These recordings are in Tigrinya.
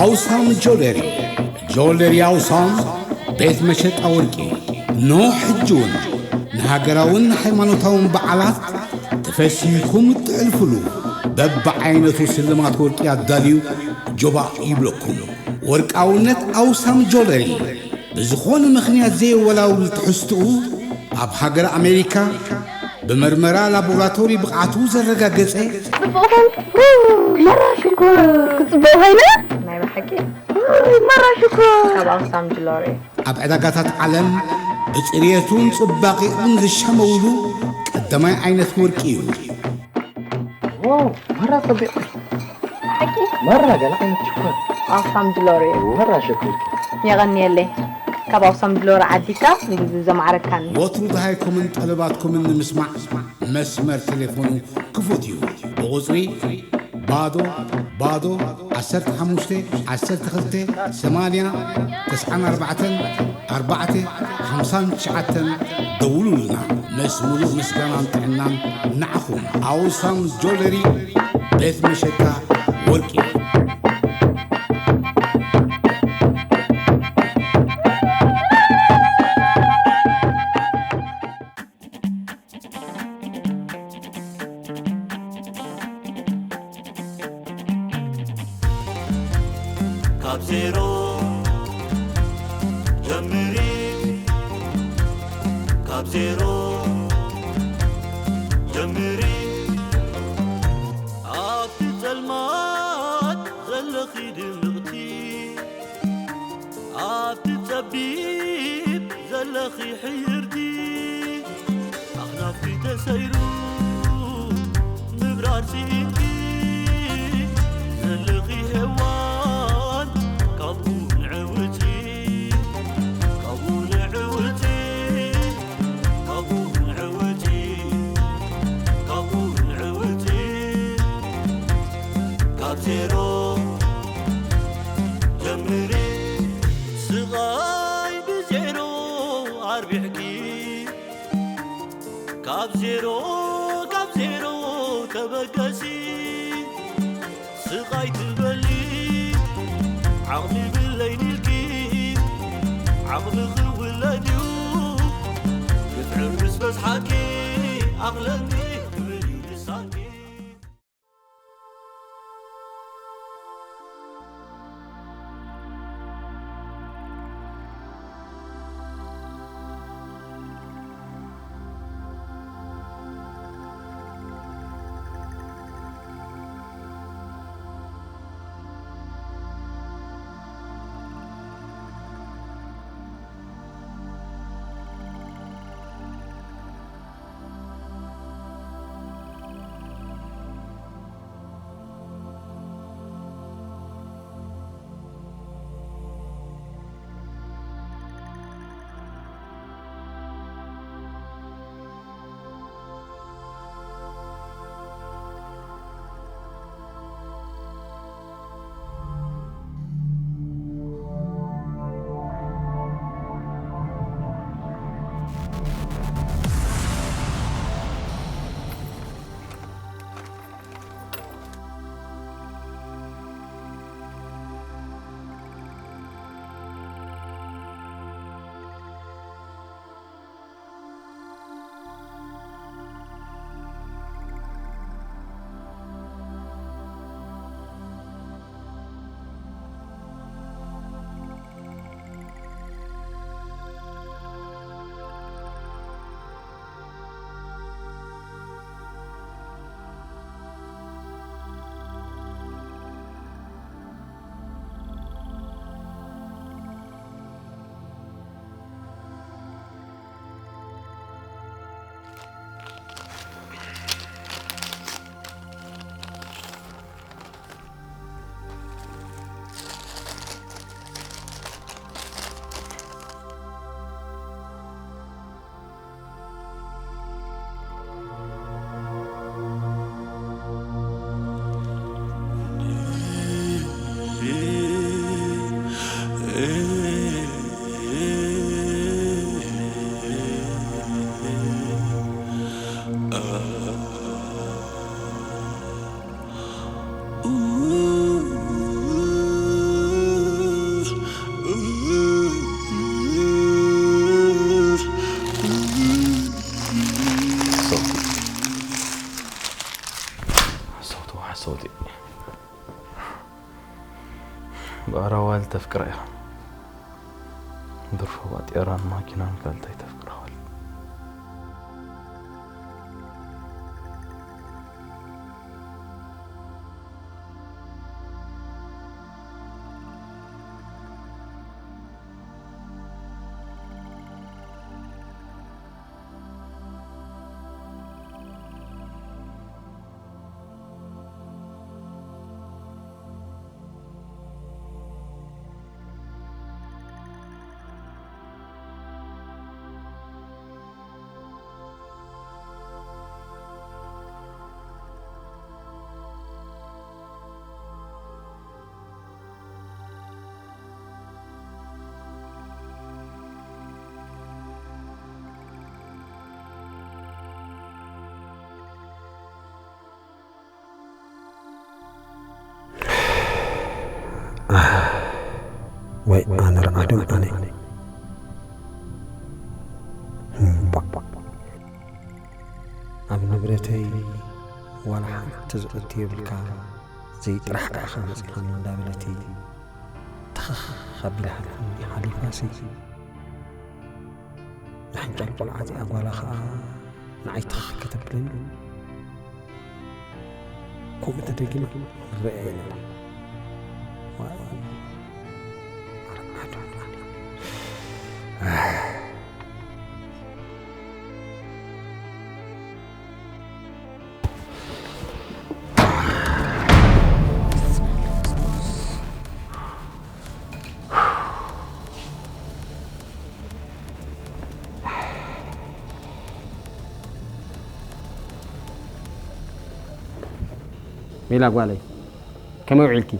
ኣውሳም ጆለሪ፣ ጆለሪ ኣውሳም፣ ቤት መሸጣ ወርቂ። ኖ ሕጂ እውን ንሃገራውን ሃይማኖታውን በዓላት ተፈሲህኩም እትሕልፉሉ በብዓይነቱ ስልማት ወርቂ ኣዳልዩ ጆባእ ይብለኩም። ወርቃውነት ኣውሳም ጆለሪ ብዝኾነ ምኽንያት ዘየወላውል ትሕዝትኡ ኣብ ሃገር ኣሜሪካ ብመርመራ ላቦራቶሪ ብቕዓቱ ዘረጋገጸ ጽቡቕ ኾንኩ። መራ ሽኮር። ክጽቡቕ ኮይነ። ናይ ብሓቂ። መራ ሽኮር። ካብ ኣኽሳም ጅሎሪ። ኣብ ዕዳጋታት ዓለም ብጽርየቱን ጽባቐኡን ዝሻመውሉ ቀዳማይ ዓይነት ወርቂ እዩ። ዋው፣ መራ ጸቢቕ። ሓቂ። መራ ገለ ዓይነት ሽኮር። ኣኽሳም ጅሎሪ። መራ ሸኮር። የቐንየለይ። ካብ ኣኽሳም ጅሎሪ ዓዲካ ንግዚ ዘማዕረካኒ። ወትሩ ደሃይኩምን ጠለባትኩምን ንምስማዕ መስመር ቴሌፎኑ ክፉት እዩ። ብቑጽሪ ባዶ ባዶ ዓሰርተ ሓሙሽተ ዓሰርተ ክልተ ሰማንያ ተስዓን ኣርባዕተን ኣርባዕተ ሓምሳን ትሽዓተን ደውሉልና። ምስ ሙሉእ ምስጋናን ጥዕናን ንዓኹም። ኣውሳም ጆለሪ ቤት መሸጣ ወርቂ። ካብ ዜሮ ጀምሪ፣ ካብ ዜሮ ጀምሪ። ኣብቲ ጸልማት ዘለኺ ድምቕቲ፣ ኣብቲ ጸቢብ ዘለኺ ሕይርቲ፣ ኣኽናፍቲ ተሰይሩ ምብራር ስኢንኪ ዘለኺ ሄዋን፣ ካብኡ ንዕውቲ፣ ካብኡ ንዕውቲ፣ ካብኡ ንዕውቲ፣ ካብኡ ንዕውቲ። ካብ ዜሮ ጀምሪ፣ ስቓይ ብዜሮ ኣርቢሕኪ። ካብ ዜሮ፣ ካብ ዜሮ ተበገሲ። ስቓይ ትበሊ ዓቕሚ ብለይን ኢልኪ፣ ዓቕሚ ክውለድ እዩ። ግፍዒ ምስ በዝሓኪ ኣኽለኒ ክብል እዩ ልሳንኪ። ራኢኻ ድርፎ ባጤራን ማኪናን ካልታይ ተፍቅራ ኸል ወይ ኣነ ርዓዶም ኣነ እምባእ ኣብ ንብረተይ ዋላ ሓንቲ ዝእቱ የብልካ ዘይጥራሕ ዳእኻ መፅእኻኒ እንዳበለቲ ተኸኽ ኣቢላ ሓሊፋሲ ንሓንጫል ቆልዓ እዚኣ ጓላ ኸዓ ንዓይ ተኸኽ ከተብለኒ ከምኡ ተደጊማ ርአ ይነብር ሜላ ጓለይ ከመይ ውዒልኪ?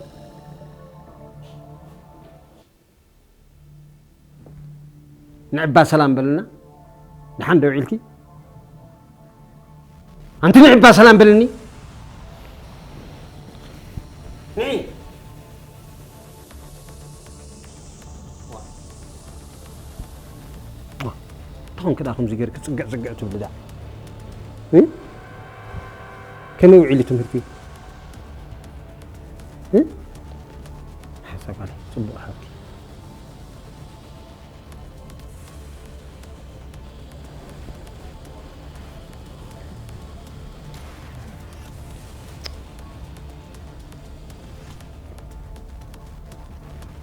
ንዕባ ሰላም በልና። ደሓን ዶ ውዒልኪ? ኣንቲ ንዕባ ሰላም በልኒ። ንዒ። ተኾንክ ደኣ ከምዚ ጌርክ ጽግዕ ጽግዕ ትብሊ ደኣ። እ? ከመይ ውዒሉ ትምህርቲ? እ? ሓሳብ ኣለ ጽቡቕ ሓብቲ።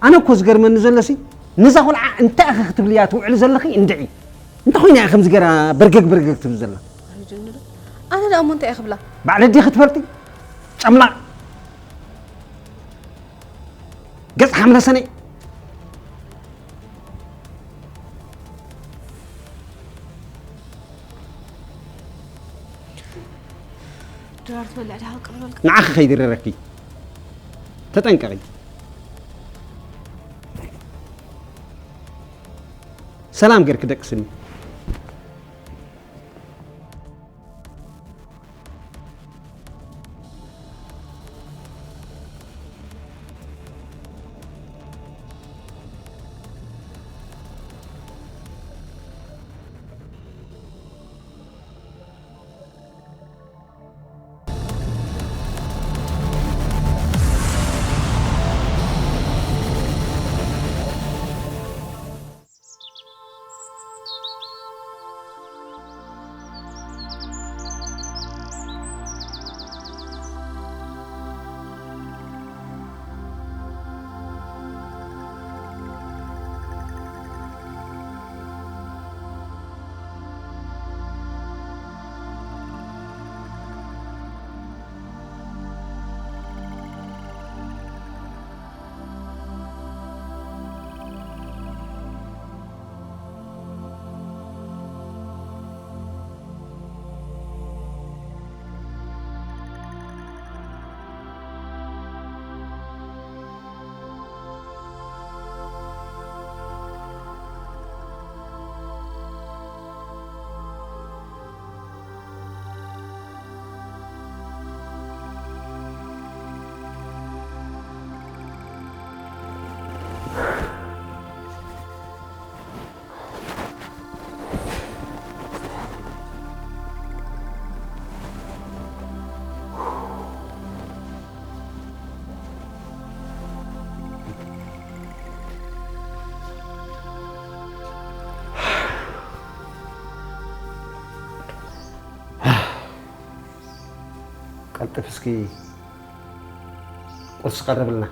ኣነ እኮ ዝገርመኒ ዘሎሲ ነዛ ቆልዓ እንታይ ኢኺ ክትብልያ ትውዕሊ ዘለኺ እንድዒ እንታይ ኮይና እያ ከምዚ ገራ በርገግ በርገግ ትብል ዘላ ኣነ ደኣ እሞ እንታይ እየ ክብላ ባዕለ ዲኺ ትፈልጢ ጨምላቕ ገጽ ሓምለ ሰነይ ድራር ትበልዕ ድሃ ቅርበልካ ንዓኺ ከይድረረኪ ተጠንቀቒ ሰላም ገርኪ ደቂ ስኒ ቀልጥፍ እስኪ ቁርሲ ቀርብልና።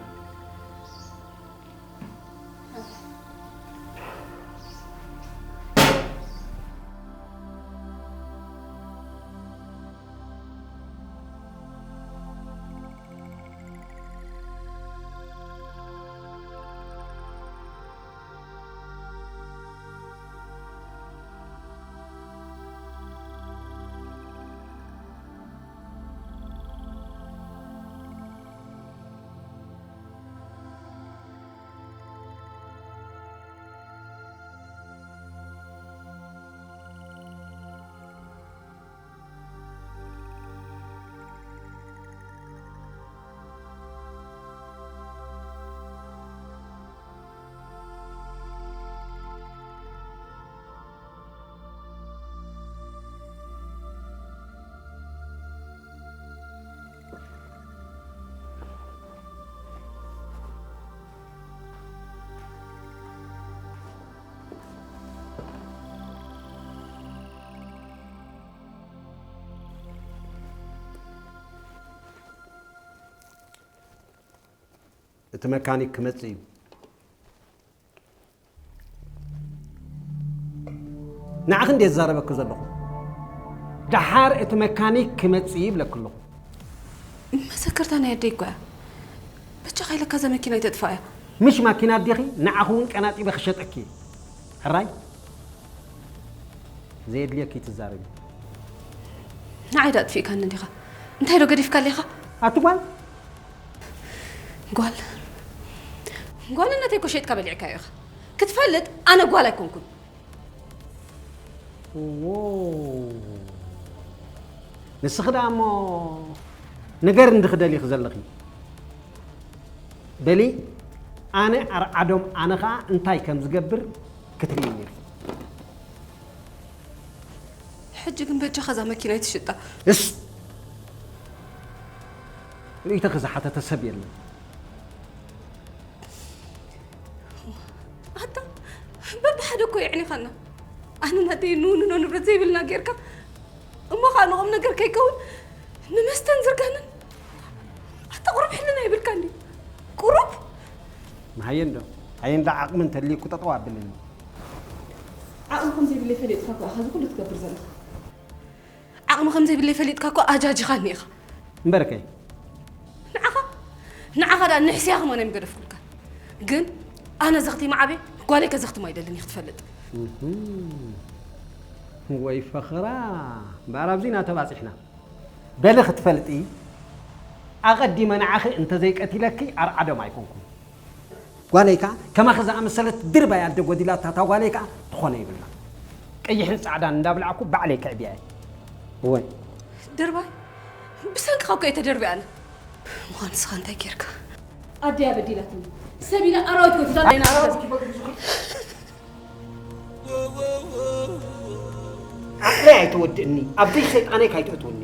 እቲ መካኒክ ክመጽእ እዩ። ንዓኺ እንዴ ዝዛረበኪ ዘለኹ? ደሓር እቲ መካኒክ ክመጽእ ይብለኪ ኣለኹ። መሰከርታ ናይ ኣደይ እኮ እያ። በጃኻ ኢለካ እዛ መኪና ኣይተጥፍኣያ። ምሽ ማኪና ኣዴኺ ንዓኺ እውን ቀናጢበ ክሸጠኪ እየ። ሕራይ? ዘየድልየኪ ትዛረቢ። ንዓይ ዶ ኣጥፊእካኒ እንዲኻ? እንታይ ዶ ገዲፍካለይ ኢኻ? ኣቲ ጓል! ጓል? ጓልነተይ እኮ ሸይጥካ በሊዕካዮ ኢኻ። ክትፈልጥ ኣነ ጓል ኣይኮንኩን። ዎ። ንስኺ ደኣ እሞ ነገር እንዲ ክደሊኺ ዘለኺ። በሊ፣ ኣነ ኣርዓዶም ኣነ ኸኣ እንታይ ከም ዝገብር ክትርእይኒ ኢኺ። ሕጂ ግን በጃኻ እዛ መኪና ኣይትሽጣ። እስ! ርእይቶኺ ዝሓተተ ሰብ የለን። ኣታ፣ በብሓደ እኮ የዕኒኻና። ኣነ ናተይ እንውንኖ ንብረት ዘይብልና ጌርካ፣ እሞ ኸኣ ንቑም ነገር ከይከውን ንመስተን ዝርጋንን። ኣታ ቁሩብ ሕልና ይብልካ እንዲ? ቁሩብ? ንሃየ እንዶ፣ ሃየ እንዳ ዓቕሚ እንተልዩኩ ጠጠው ኣብልኒ። ዓቕሚ ከም ዘይብለይ ፈሊጥካ እኮ ኢኻ እዚ ኩሉ ትገብር ዘለኻ። ዓቕሚ ከም ዘይብለይ ፈሊጥካ እኮ ኣጃጂኻኒ ኢኻ። እምበርከይ። ንዓኻ፣ ንዓኻ ደኣ ንሕስያ ከማን ኣይምገደፍኩልካን። ግን ኣነ ዘኽቲም ዓብየ፣ ጓለይ ከዘኽትማ ኣይደልን እየ ክትፈልጥ። እህም። ወይ ፈኸራ፣ እምበኣር ኣብዚ ኢና ተባጺሕና። በሊ ክትፈልጢ፣ ኣቐዲመ ንዓኺ እንተዘይቀቲለኪ ኣርዓዶም ኣይኮንኩን። ጓለይ ከኣ ከማኺ ዝኣመሰለት ድርባይ ኣደ ጎዲላታ እታ ጓለይ ከኣ ትኾኖ የብላን። ቀይሕን ጻዕዳን እንዳብላዕኩ ባዕለይ ከዕብያ እየ። እወ። ድርባይ? ብሰንክኻ እኮ እየ ተደርብየ ኣነ። ምዃን ንስኻ እንታይ ጌርካ? ኣደያ በዲላትኒ። ሰብ ኢላ ኣራዊት ጎቲታ። ዓይና ዓቕለይ ኣይተወድእኒ፣ ኣብ ዘይሰይጣነይ ካይተእትወኒ።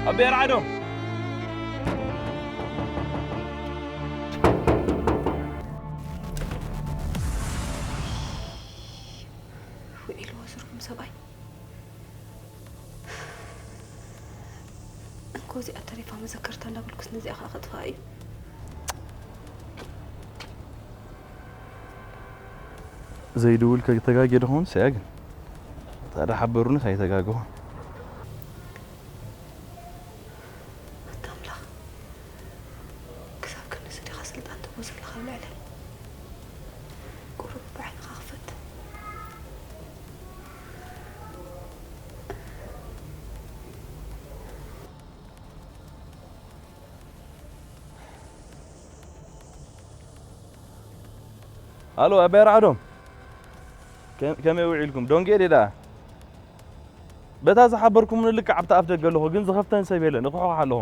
ኣቤ ኣርዓዶም! ውዒልዎ ዝርጉም ሰብኣይ። እንኮ እዚኣ ተሪፋ መዘከርታ እንዳበልኩስ ነዚኣ ኸዓ ከጥፍኣ እዩ። ዘይድውል ከይተጋግየ ዶ ኸውን? ሰያ ግን። ታዲያ ሓበሩንስ ኣይተጋገኹን። ኣታ ኣምላኽ፣ ክሳብ ክንድዚ ዲኻ ስልጣን ትህቦ ዘለኻ ኣብ ልዕለይ? ቁሩብ ብዓይንኻ ክፈት። ኣሎ፣ ኣባይ ራዕዶም። ከ-፣ ከመይ ውዒልኩም? ዶንጌ ድየ ደኣ? በታ ዝሓበርኩምኒ ልክዕ ኣብቲ ኣፍ ደገ ኣለኹ፣ ግን ዝኸፍተን ሰብ የለን፣ እኹሕኹሕ ኣለኹ።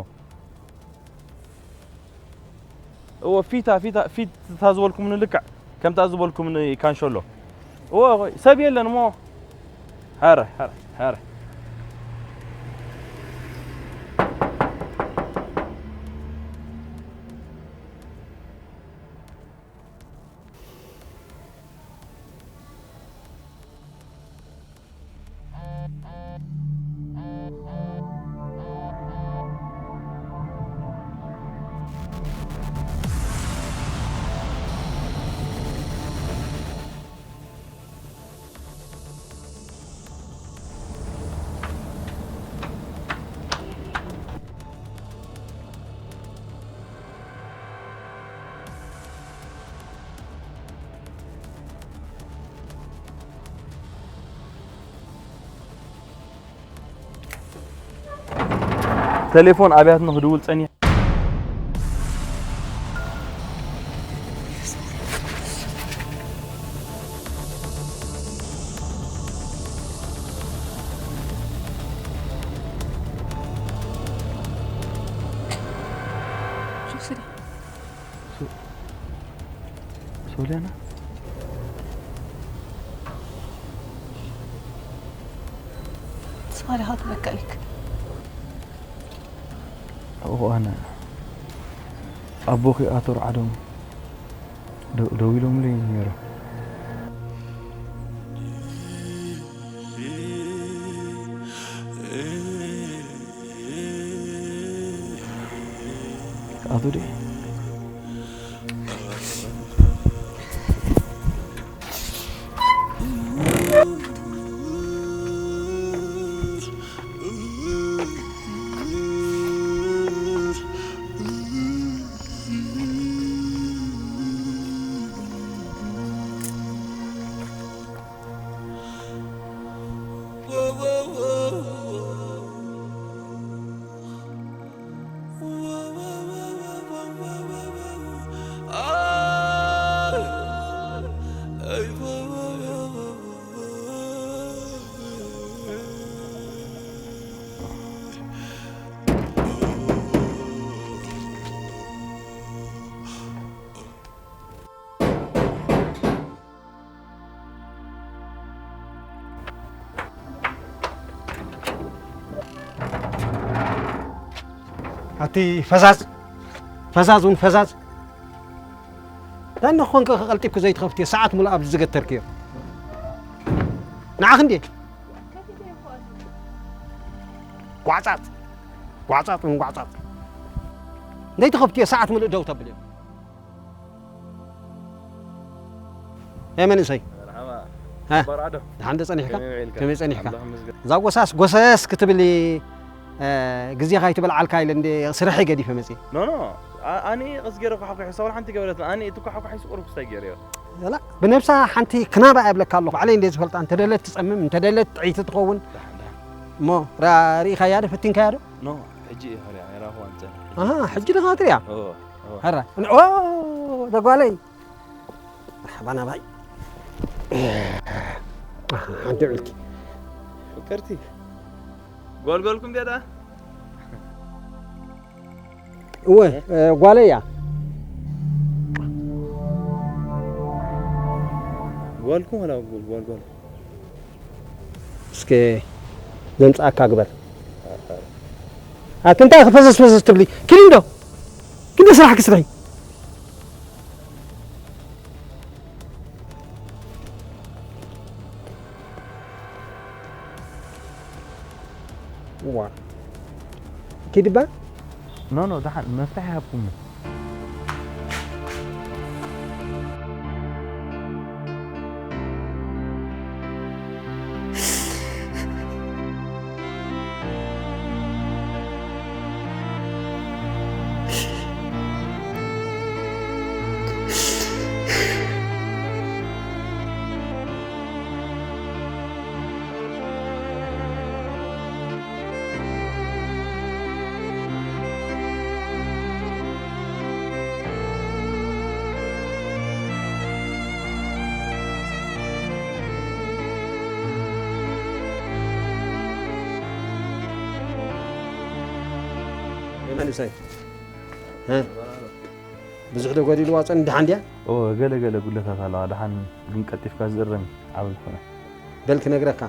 እወ፣ ፊታ፣ ፊታ፣ ፊት እታ ዝበልኩምኒ ልክዕ፣ ከምታ ዝበልኩምኒ ካንሸሎ። እወ፣ ቆይ፣ ሰብ የለን እሞ። ሐረ፣ ሐረ፣ ሐረ። ቴሌፎን ኣብያት ንኽድውል ጸኒሕ። ሶ-፣ ሶሊያና? ንስኻ ዲኻ ትበክዐልክ? ኣብኡ ኣነ ኣቦኺ ኣቶ ርዓዶም ደ-፣ ደዊሎምለይ ነይሮም። ኣቶ ዲ ኣቲ ፈዛዝ፣ ፈዛዝ እውን ፈዛዝ። ዳና ኮንከ ቀልጢፍኩ ዘይትኸፍትዮ ሰዓት ሙሉእ ኣብዚ ዝገተርክዮ። ንዓኽ እንዴ? ጓዕጻጽ፣ ጓዕጻጽ እውን ጓዕጻጽ። ዘይትኸፍትዮ ሰዓት ሙሉእ ደው ተብልዮ። ያ መንእሰይ። መርሓባ። ሃ? ባርዓዶ። ደሓን ዶ ጸኒሕካ? ከመይ ውዒልካ? ከመይ ጸኒሕካ? ኣምላኽ ይመስገን። እዛ ጎሳስ ጎሰስ ክትብል፣ እ፣ ግዜኻ ኣይትበልዓልካ ኢለ እንደ ስርሐይ ገዲፈ መጽየ። ኖ፣ ኖ። ኣ-፣ ኣነ ቀስ ገይረ ኳሕኳሒ፣ ሳውል ሓንቲ ገበረት። ኣነ እቲ ኳሕኳሒ ስቁር ክስታይ ገይረዮ። ዘላ፣ ብነብሳ ሓንቲ ክናባ እያ እብለካ ኣለኹ። ባዕለይ እንደ ዝፈልጣ፣ እንተ ደለት ትጸምም፣ እንተ ደለት ጥዕይቲ ትኸውን። ደሓን፣ ደሓን። እሞ፣ ራ-፣ ርኢኻያ ዶ? ፈቲንካያ ዶ? ኖ፣ ሕጂ እየ ክሪኣ፣ ኣይረኣኹዋን ጸኒሐ። ኣሃ፣ ሕጂ ዲኻ ትሪኣ? ኦ፣ ኦ። ሀራ፣ ኦ፣ ደጓለይ። መርሓባ ናባይ። ሓንቲ ዕልኪ። ፍቅርቲ። ጓልጓልኩም ድያ ደኣ? እወ፣ እ፣ ጓለይ እያ። ጓልኩም ወላ ጓል፣ ጓል፣ ጓል? እስከ ዘምጽኣካ ግበር። ኣቲ እንታይ ፈዘዝ ፈዘዝ ትብሊ? ኪዲ እንዶ። ክንዲ ስራሕኪ ስርሒ። ዋ። ኪዲ እባ። ኖ፣ ኖ፣ ደሓን መፍትሒ ሃብኩሞ። መንእሰይ፣ እ? ብዙሕ ዶ ጎዲልዋ ጸን ድሓን ድያ? ኦ፣ ገለ ገለ ጉድለታት ኣለዋ። ድሓን ግን ቀልጢፍካ ዝእረም ዓቢ ዝኾነ። በል ክነግረካ፣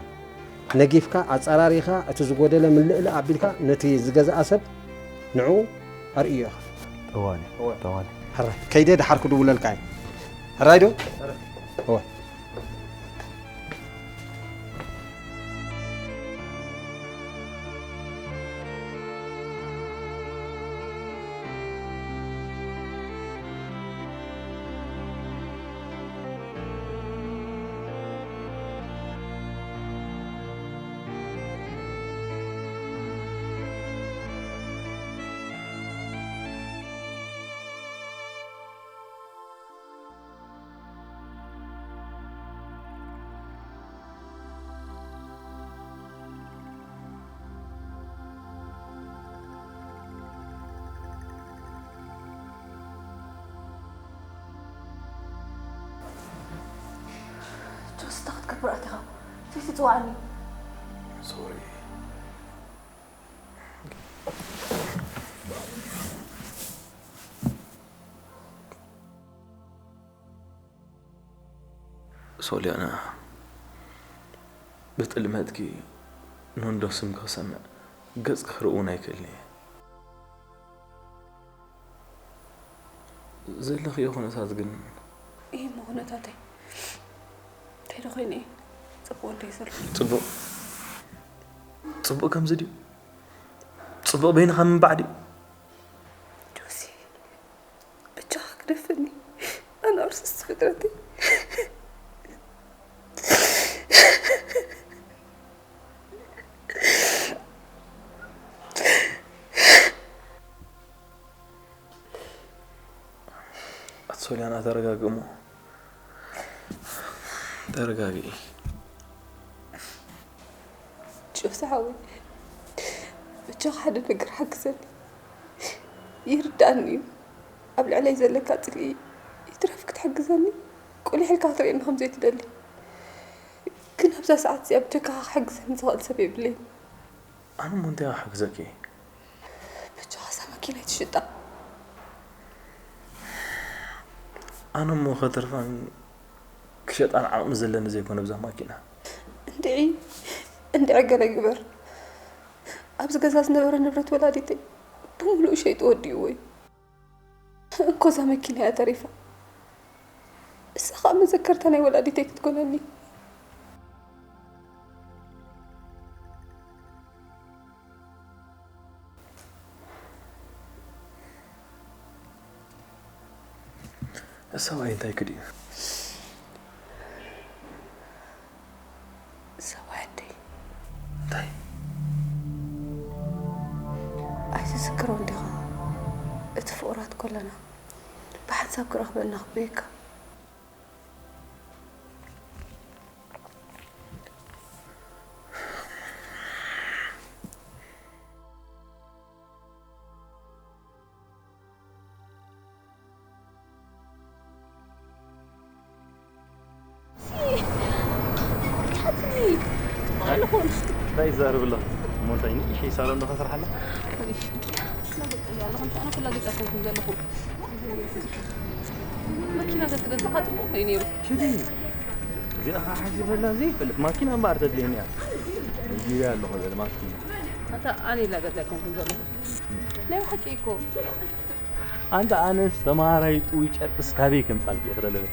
ነጊፍካ፣ ኣጸራሪኻ፣ እቲ ዝጎደለ ምልእልእ ኣቢልካ ነቲ ዝገዝኣ ሰብ ንዕኡ ኣርእዮ ኢኻ። ጠዋሊ፣ እወ። ጠዋሊ። ሕራይ፣ ከይደ ድሓር ክድውለልካ እየ። ሕራይ ዶ? እወ። ጆስ፣ እንታይ ክትገብር ኣቲኻ? ዘይትጽውዓኒ። ሶሪ። ሶልያና፣ ብጥልመትኪ ኖንዶ ስምኪ ክሰምዕ ገጽኪ ክርኢ እውን ኣይክእልን እየ። ዘለኽዮ ኩነታት ግን። ይህ እሞ ኩነታተይ እንታይ ዶ ኮይኑ እየ? ጽቡቕ እንደ ይሰልፍ። ጽቡቕ፣ ጽቡቕ ከምዚ ድዩ? ጽቡቕ በይንኻ ምንባዕ ድዩ? ጆሲ፣ ብቻ ክደፍኒ። ኣነ ኣርሱስ ፍጥረተይ። ኣቲ ሶልያና፣ ተረጋግእ እሞ። ተረጋግኢ። ጆሲ ሓወይ፣ ብቻ ሓደ ነገር ሓግዘኒ። ይርዳእኒ እዩ። ኣብ ልዕለይ ዘለካ ጽልኢ ይትረፍ ክትሕግዘኒ፣ ቁሊሕ ኢልካ ክትርእየኒ ከም ዘይትደሊ። ግን ኣብዛ ሰዓት እዚኣ ብጀካኻ ክሕግዘኒ ዝኽእል ሰብ የብለይን። ኣነ እሞ እንታይ ክሕግዘኪ? ብቻ እዛ መኪና ኣይትሽጣ። ኣነ እሞ ከተርፋን ክሸጣን ዓቕሚ ዘለኒ ዘይኮነ ብዛ ማኪና። እንድዒ፣ እንድዒ ገለ ግበር። ኣብዚ ገዛ ዝነበረ ንብረት ወላዲተይ ብምሉኡ ሸይጡ ወዲእዎ እዩ። እንኮ እዛ መኪና እያ ተሪፋ። እሳ ኸኣ መዘከርታ ናይ ወላዲተይ ክትኮነኒ። ሰብኣይ እንታይ ክድዩ? ሰብኣይ ኣደይ። እንታይ? ኣይትዝክሮን ዲኻ? እቲ ፍቑራት ከለና ብሓንሳብ ክረኽበና ክብየካ። እንታይ ይዛረብ ኣሎ? እሞ እንታይ ንእሽተይ ሳሎን ዶ ከስርሓላ? መኪና ዘትገዛኻ ጽቡቕ እዩ ነይሩ። ሽቲ፣ እዚኣ ኸዓ ሓሲበላ ዘይፈልጥ ማኪና እምበኣር ተድልየኒ እያ። ይድልያ ኣለኹ ዘለ ማኪና። ኣታ ኣነ ኢላ ገዛ ኣይኮንኩን ዘለኹ። ናይ ብሓቂ እኮ። ኣንታ ኣነስ ተማሃራይ ጥውይ ጨርቅስ ካበይ ከምጻልኪ እየ ክደለበ።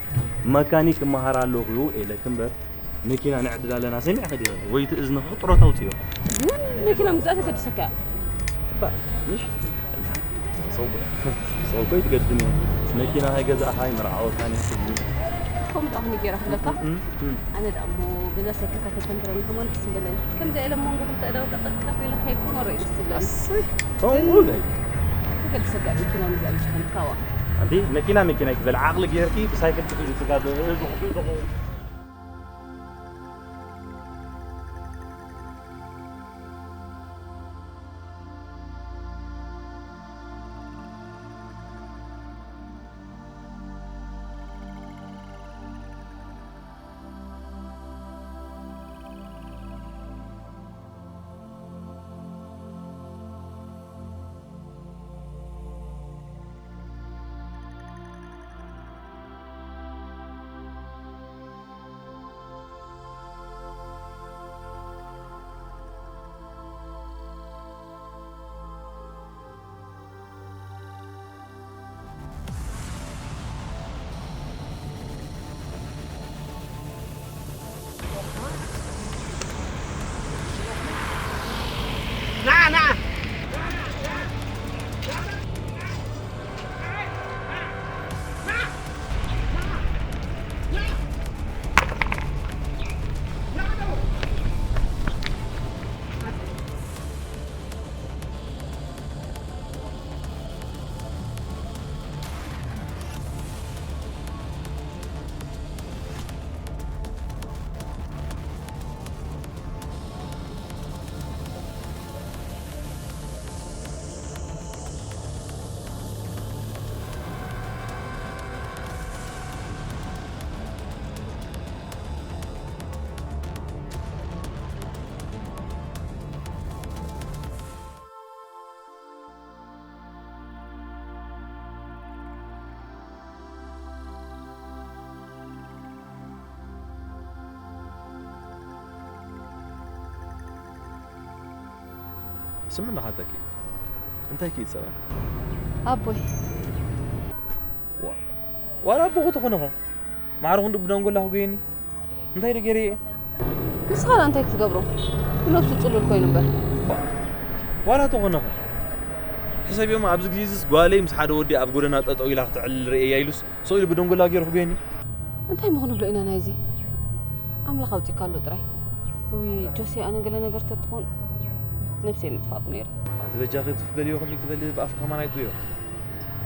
መካኒክ እመሃር ኣለኹ ኢለኪ እምበር፣ መኪና ነዕድል ኣለና ሰሚዕኺ ዲኺ? ወይ እቲ እዝንኺ ጥሮታ ኣውጽዮ። ግን መኪና ምግዛእ ተገድሰካ እያ። እባ፣ ምሽ? ሰው፣ ሰው እኮ ይትገድም እዩ። መኪና ከይገዛእኻ ኣይመርዓወካን እዩ ትብሊ። ከምኡ ደኣ ከመይ ገይራ ክብለካ? እም፣ እም። ኣነ ደኣ እሞ ገዛ ሰኪርካ ተስተንክረኒ ከማን ደስ ምበለኒ። ከምዚ ኢለ ኣብ መንጎ ክልተ ኣእዳው ጠጠው ኣቢለ ከይኮነ ርእ ደስ ዝብለኒ። ኣሰይ፣ ከምኡ ግን በይ። ተገድሰካ መኪና ምግዛእ ምሽ ከንካዋ። ኣንቲ መኪና መኪና ይትበል ዓቕሊ ጌርኪ ብሳይክል ትጉዚ ስጋ ዶ-፣ ዶ-፣ ዶ-፣ ስምና ሓተኪ እንታይ ክይጸባ ኣቦይ ዋ ዋላ ኣቦኹ ተኾነኸ ማዕረ ክንዱ ብደንጎላ ክጎየኒ እንታይ ዶ ገይረ እየ ንስኻ ላ እንታይ ክትገብሮ ብነብሱ ጽሉል ኮይኑ እምበር ዋላ ተኾነኸ ሕሰብ እዮም ኣብዚ ግዜ ዝስ ጓለይ ምስ ሓደ ወዲ ኣብ ጎደና ጠጠው ኢላ ክትዕልል ርእየ ኢሉስ ስቕ ኢሉ ብደንጎላ ገይሩ ክጎየኒ እንታይ ምኾኑ ብሎ ኢና ናይዚ ኣምላኽ ኣውጺካ ኣሎ ጥራይ ውይ ጆሲ ኣነ ገለ ነገር ተትኾን ነብሰይ ምጥፋእኩ ነይረ ኣቲ በጃኺ ትፍገድዮ ከምኡ ትበሊ ብኣፍ ከማን ኣይጥዮ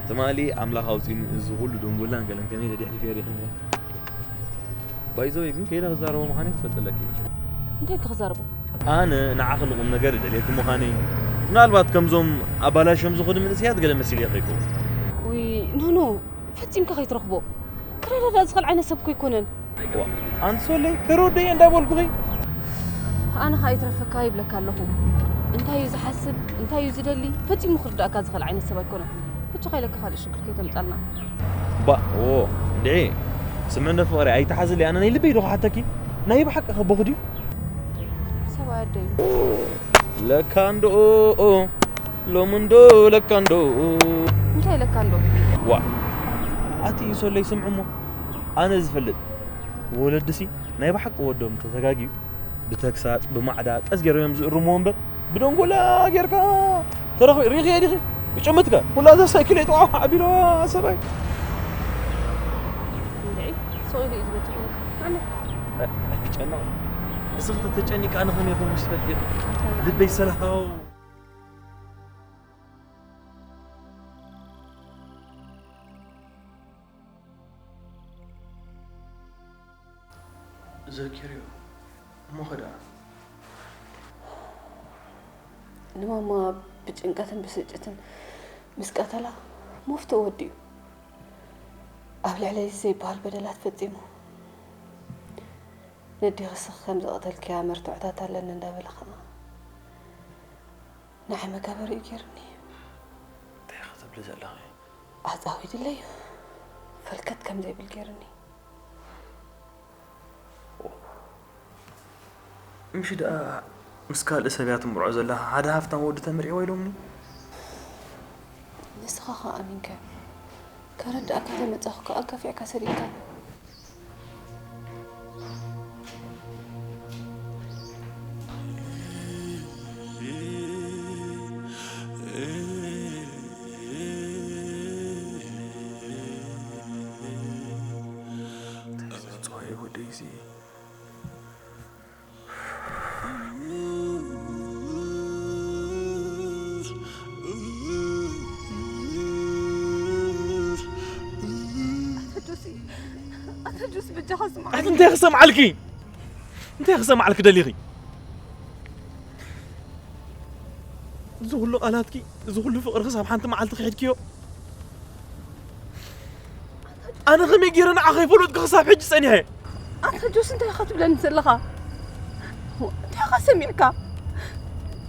ትማሊ ኣምላኽ ኣውፂኒ እዚ ኩሉ ደንጎላን ገለን ከመይ ኢለ ድሕሪፈዮ ሪኢኽኒ ባይዘወይ ግን ከይደ ክዛረቦ ምዃነይ ክትፈልጢ ኣለኪ እንታይ ኢልካ ክዛረቦ ኣነ ንዓኺ ንቑም ነገር ይደልየኪ ምዃነይ ምናልባት ከምዞም ኣባላሽዮም ዝኾኑ መንእሰያት ገለ መሲለዮ ከይከውን ውይ ኖኖ ፈጺምካ ከይትረኽቦ ክረዳዳእ ዝኽእል ዓይነት ሰብ እኮ ኣይኮነን ኣንቲ ሶለይ ተረወደየ እንዳበልኩኺ ኣነ ኸኣ ይትረፈካ ይብለካ ኣለኹ እንታይ እዩ ዝሓስብ እንታይ እዩ ዝደሊ ፈጺሙ ክርዳእካ ዝኽእል ዓይነት ሰብ ኣይኮነን ብቻ ኸይለካ ካልእ ሽግር ከይተምጻልና ባ ኦ እንድዒ ስምዕነ ፍቕሪ ኣይተሓዝሊ ኣነ ናይ ልበይ ዶ ክሓተኪ ናይ ብሓቂ ከቦኹ ድዩ ሰብኣይ ኣደዩ ለካ እንዶ ሎሚ እንዶ ለካ እንዶ እንታይ ለካ እንዶ ዋ ኣቲ ሶለይ ስምዕሞ ኣነ ዝፈልጥ ወለድሲ ናይ ብሓቂ ወዶም ተተጋግዩ ብተግሳጽ ብማዕዳ ቀስ ገይሮም እዮም ዝእርምዎ እምበር ብደንጎላ ጌርካ ተረኽቢ ሪኺ ዲኺ ይጭምትካ ኩላ እዛ ሳይክል የጥዋ ኣቢሎ ሰብኣይ እንድዒ ሰው ኢሉ እዩ ዝበፅሑ ኣነ ኣይትጨነቕ እስኺ ተተጨኒቂ ኣነ ከመይ ይኸውን ምስ ፈልጥ ልበይ ሰላም ዘኪርዮ እሞ ኸ ደኣ ንማማ ብጭንቀትን ብስጭትን ምስ ቀተላ መፍትኡ ወዲኡ ኣብ ልዕለይ ዘይበሃል በደላት ፈጺሙ ነዲኺ ስኺ ከም ዝቐተልክያ መርትዖታት ኣለኒ እንዳበለ ኸኣ ንዓይ መጋበሪኡ ገይሩኒ እዩ እንታይ ኢኺ ትብሊ ዘለኺ ኣጻዊድለይ እዩ ፈልከት ከም ዘይብል ገይሩኒ ምሽ ደኣ ምስ ካልእ ሰብያ ትምርዖ ዘለኻ ሓደ ሃፍታም ወዲ ተምርዒ ወይሎምኒ ንስኻ ኸኣ ኣሚንካ ከረዳእካ ተመጻኹ ከኣ ገፊዕካ ሰዲድካ ወደይሲ ኣተጆሲ ኣተጆሲ በጃኻ ስማዕ ኣቲ እንታይ ክሰምዓልኪ እንታይ ክሰምዓልኪ ደሊኺ እዚ ኩሉ ቃላትኪ እዚ ኩሉ ፍቅሪ ክሳብ ሓንቲ መዓልቲ ክሒድክዮ ኣነ ከመይ ገይረ ንዓ ከይፈለጥኩ ክሳብ ሕጂ ጸኒሐ ኣንታ ጆስ እንታይ ኢኻ ትብለኒ ዘለኻ እንታይ ኢኻ ሰሚዕካ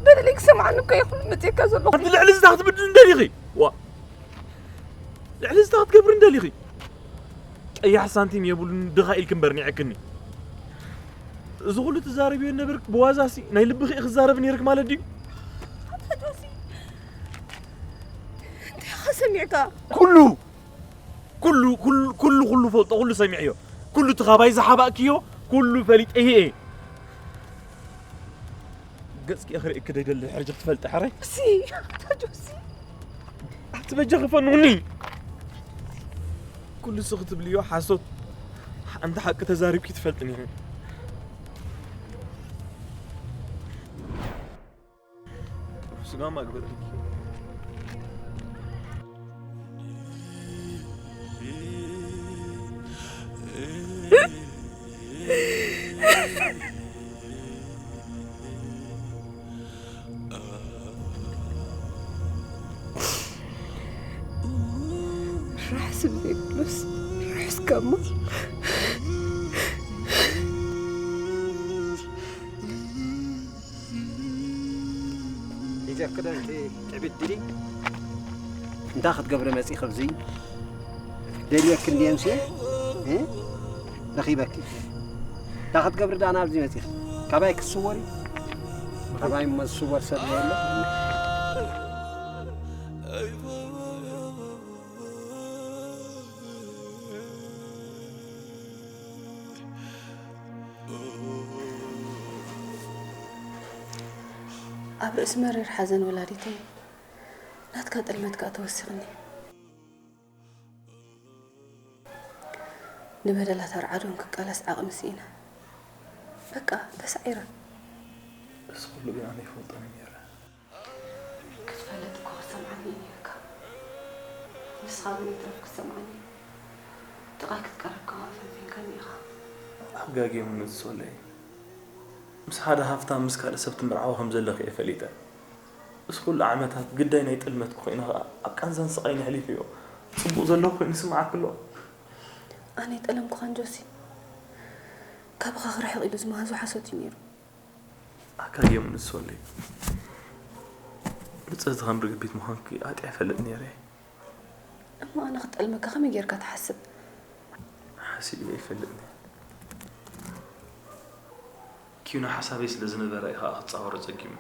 በደለይ ክሰምዓኒ እኮ ይኹን መፅእካ ዘለኹ ኣቲ ልዕሊ ዝታ ክትብድል እንደሊኺ ዋ ልዕሊ ዝታ ክትገብሪ እንደሊኺ ቀያሕ ሳንቲም የብሉን ድኻ ኢልኪ እምበር ኒዕክኒ እዚ ኩሉ ትዛረብዮ ነበርክ ብዋዛሲ ናይ ልብኺ ክዛረብ ነይርክ ማለት ድዩ እንታይ ኢኻ ሰሚዕካ ኩሉ ኩሉ ኩሉ ኩሉ ኩሉ ፈልጦ ኩሉ ሰሚዕዮ ኩሉ ትኻባይ ዝሓባእክዮ ኩሉ ፈሊጠ እየ ገጽኪ ክርእክ ደይደሊ ሕርጅ ክትፈልጢ ሕረይ ሲ ኣታ ጆሲ ኣቲ በጃኺ ፈኑኒ ኩሉ ስኺ ትብልዮ ሓሶት ሓንቲ ሓቂ ተዛሪብኪ ትፈልጥን ኢኺ ስጋማ ግበርልኪ ራሕሲ ዘይብሉስ ርሕስካሞ ሒዘ ክዳንቲ ዕብድ ድዲ እንታይ ክትገብሪ መፂ ከብዚ ደልየክ እንዲየምሲ ረኺበኪ እንታይ ክትገብሪ ዳና ኣብዚ መፂ ካባይ ክስወሪ ካባይ መስወር ሰብ የለ ኣብ ርእሲ መሪር ሓዘን ወላዲተይ ናትካ ጥልመት ከኣ ተወሲኽኒ። ንበደላት ኣርዓዶም ክቃለስ ዓቕሚ ስኢነ። በቃ ተሳዒረ። እዚ ኩሉ ግን ኣነ ይፈልጦን ነይረ። ክትፈልጥ እኮ ክትሰምዓኒ እዩ ነይርካ። ንስኻ ግን ይትረፍ ክትሰምዓኒ ጥቓይ ክትቀርብ ከማእ ፈንፊንካኒ ኢኻ። ኣጋጊሙኒ ዝሶለይ። ምስ ሓደ ሃፍታም ምስ ካልእ ሰብ ትምርዓዊ ከም ዘለኺ እየ ፈሊጠ። እዚ ኩሉ ዓመታት ግዳይ ናይ ጥልመትኪ ኮይነ ኸኣ ኣብ ቃንዛን ስቓይን የሕሊፈዮ። ጽቡቕ ዘለኹ ኮይኑ ይስምዓኪ ኣሎ። ኣነ ኣይጠለምኩኻን ጆሲ። ካብኻ ክርሕቕ ኢሉ ዝመሃዞ ሓሶት እዩ ነይሩ። ኣካል እዮም ንሶለይ። ብጽህቲ ከም ርግቢት ምዃንኪ ኣጥያ ይፈልጥ ነይረ። እሞ ኣነ ክጠልመካ ከመይ ጌርካ ትሓስብ? ሓሲበ ይፈልጥ ነይረ። ኪኖ ሓሳበይ ስለ ዝነበረ ኢኻ ክትጻወሮ ጸጊሙ።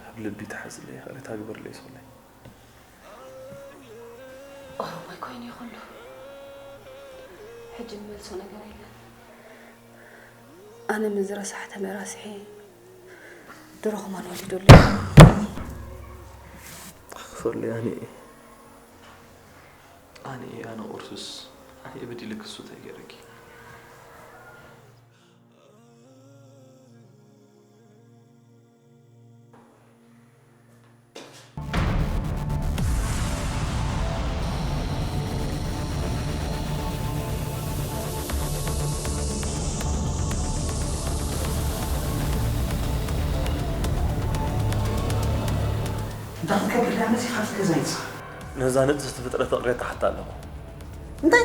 ኣብ ልቢ ተሓዝለይ ይቕሬታ ግበርለይ ሶለይ። ኦሮማይ ኮይኑ ይኹሉ ሕጂ ንመልሶ ነገር የለን። ኣነ ምዝረሳሕ ተመራስሐ ድሮ ከማን ወሊዶ ኣሎ። ሶለይ ኣነ ኣነ ኣነ ቁርሱስ ኣነ በዲልክ እሱ እንታይ ገይረኪ? እንታይ ክትገብር ደኣ መጺኻ ኣብቲ ገዛ ይንስኻ? ነዛ ንጽህቲ ፍጥረት ይቕሬታ ሓታ ኣለኹ። እንታይ?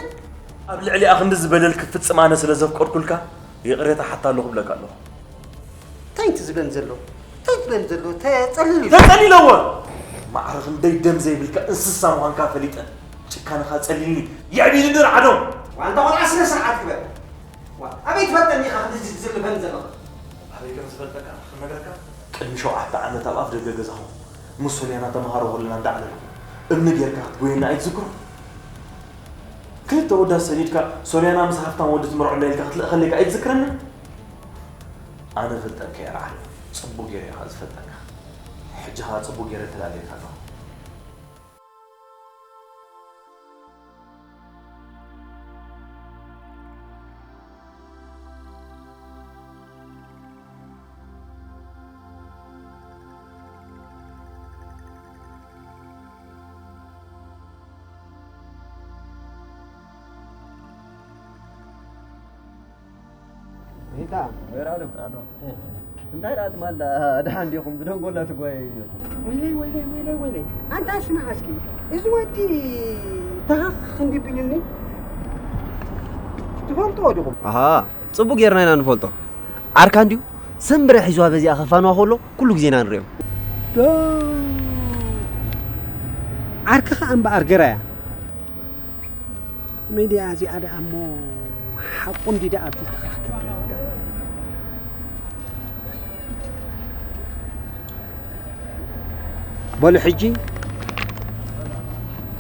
ኣብ ልዕሊኣ ክንዲ ዝበደል ክፍጽም ኣነ ስለ ዘፍቀድኩልካ ይቕሬታ ሓታ ኣለኹ እብለካ ኣለኹ። እንታይ እቲ ዝበን ዘሎ? እንታይ ዝበን ዘሎ? ተጸሊሉ እዩ። ተጸሊለዎ! ማዕረ ክንደይ ደም ዘይብልካ እንስሳ ምዃንካ ፈሊጠ። ጭካነኻ ጸሊልኒ፣ የዕቢልኒ ርዓዶም! ዋንታ ቆልዓ ስነ ስርዓት ግበር። ዋ፣ ኣበይ ትፈልጠኒ ኢኻ ክንዲ ዝልበን ዘለኻ? ኣበይ ከም ዝፈልጠካ ክነግረካ? ቅድሚ ሸውዓተ ዓመት ኣብ ኣፍ ደገ ገዛኹም ምስ ሶልያና ተምሃሮ ከለና እንዳዕለልኩ እምኒ ጌርካ ክትጎየና ኣይትዝክሮ? ክልተ ወዳት ሰዲድካ ሶልያና ምስ ሃፍታም ወዲ ትምርዖ ኣላ ኢልካ ክትልእኸለይ ከ ኣይትዝክረኒ? ኣነ ፈልጠካ እየ ርዓድ፣ ጽቡቕ ገይረ እየ ከኣ ዝፈልጠካ። ሕጂ ከኣ ጽቡቕ ገይረ ተላለየካ ኣለኹ። ሪታ፣ ወይራ ኣሎ። ኣሎ። እንታይ ደኣ ትማል ደኣ ደሓን ዲኹም? ብደንጎላ ትጓየዩ ነይርኩም። ወይለይ፣ ወይለይ፣ ወይለይ፣ ወይለይ። ኣንታ ስማዕ እስኪ፣ እዚ ወዲ ተኸኽ እንዲ ቢሉኒ ትፈልጥዎ ዲኹም? ኣሃ፣ ጽቡቕ ጌርና ኢና ንፈልጦ። ዓርካ እንድዩ፣ ሰምብረ ሒዝዋ በዚኣ ከፋንዋ ከሎ ኩሉ ግዜ ኢና ንርእዮ። ዶ፣ ዓርክኻ እምበኣር ገራያ። ሚድያ እዚኣ ደኣ እሞ ሓቁ እንዲ ደኣ ኣብዚ ተኸኽ ከብለኒ ዶ? በሉ ሕጂ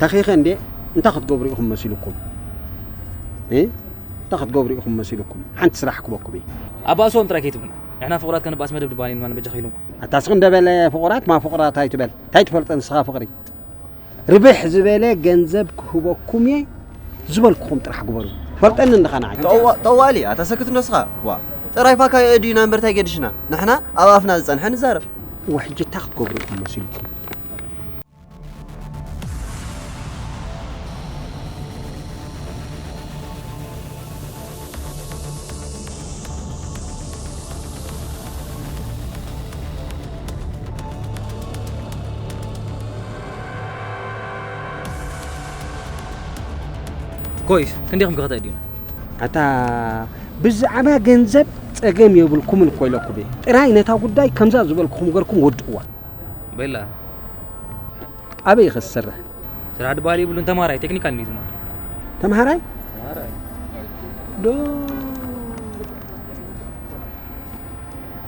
ተኺኸ እንዴ እንታይ ክትገብሩ ኢኹም መሲልኩም? እ? እንታይ ክትገብሩ ኢኹም መሲልኩም? ሓንቲ ስራሕ ክበኩም እዩ። ኣባእስዎም ጥራይ ከይትብሉና። ንሕና ፍቑራት ከነባእስ መደብ ድባል ኢና ንበጃ ከይልኩም። ኣታ ስቕ እንደበለ ፍቑራት ማ ፍቑራት ኣይትበል። እንታይ ትፈልጦ ንስኻ ፍቕሪ? ርብሕ ዝበለ ገንዘብ ክህበኩም እየ ዝበልኩኹም ጥራሕ ግበሩ። ፈልጠኒ እንድኻ ንዓይ። ጠዋ-፣ ጠዋሊ፣ ኣታ ሰክት ነስኻ። ዋ፣ ጥራይ ፋካ የእድዩና እምበር እንታይ ገድሽና? ንሕና ኣብ ኣፍና ዝጸንሐ ንዛረብ። እወ፣ ሕጂ እንታይ ክትገብሩ ኢኹም መሲልኩም? ኮይስ፣ ክንደይኹም ከ ከተእድዩና? ኣታ ብዛዕባ ገንዘብ ጸገም የብልኩምን እኮ ኢለኩም እየ። ጥራይ ነታ ጉዳይ ከምዛ ዝበልኩኹም ገርኩም ወድእዋ። ቤላ። ኣበይ ኢኸ ትሰርሕ? ስራሕ ድባል የብሉን፣ ተምሃራይ ቴክኒካል እንድዩ ዝመሃር። ተምሃራይ? ተምሃራይ። ዶ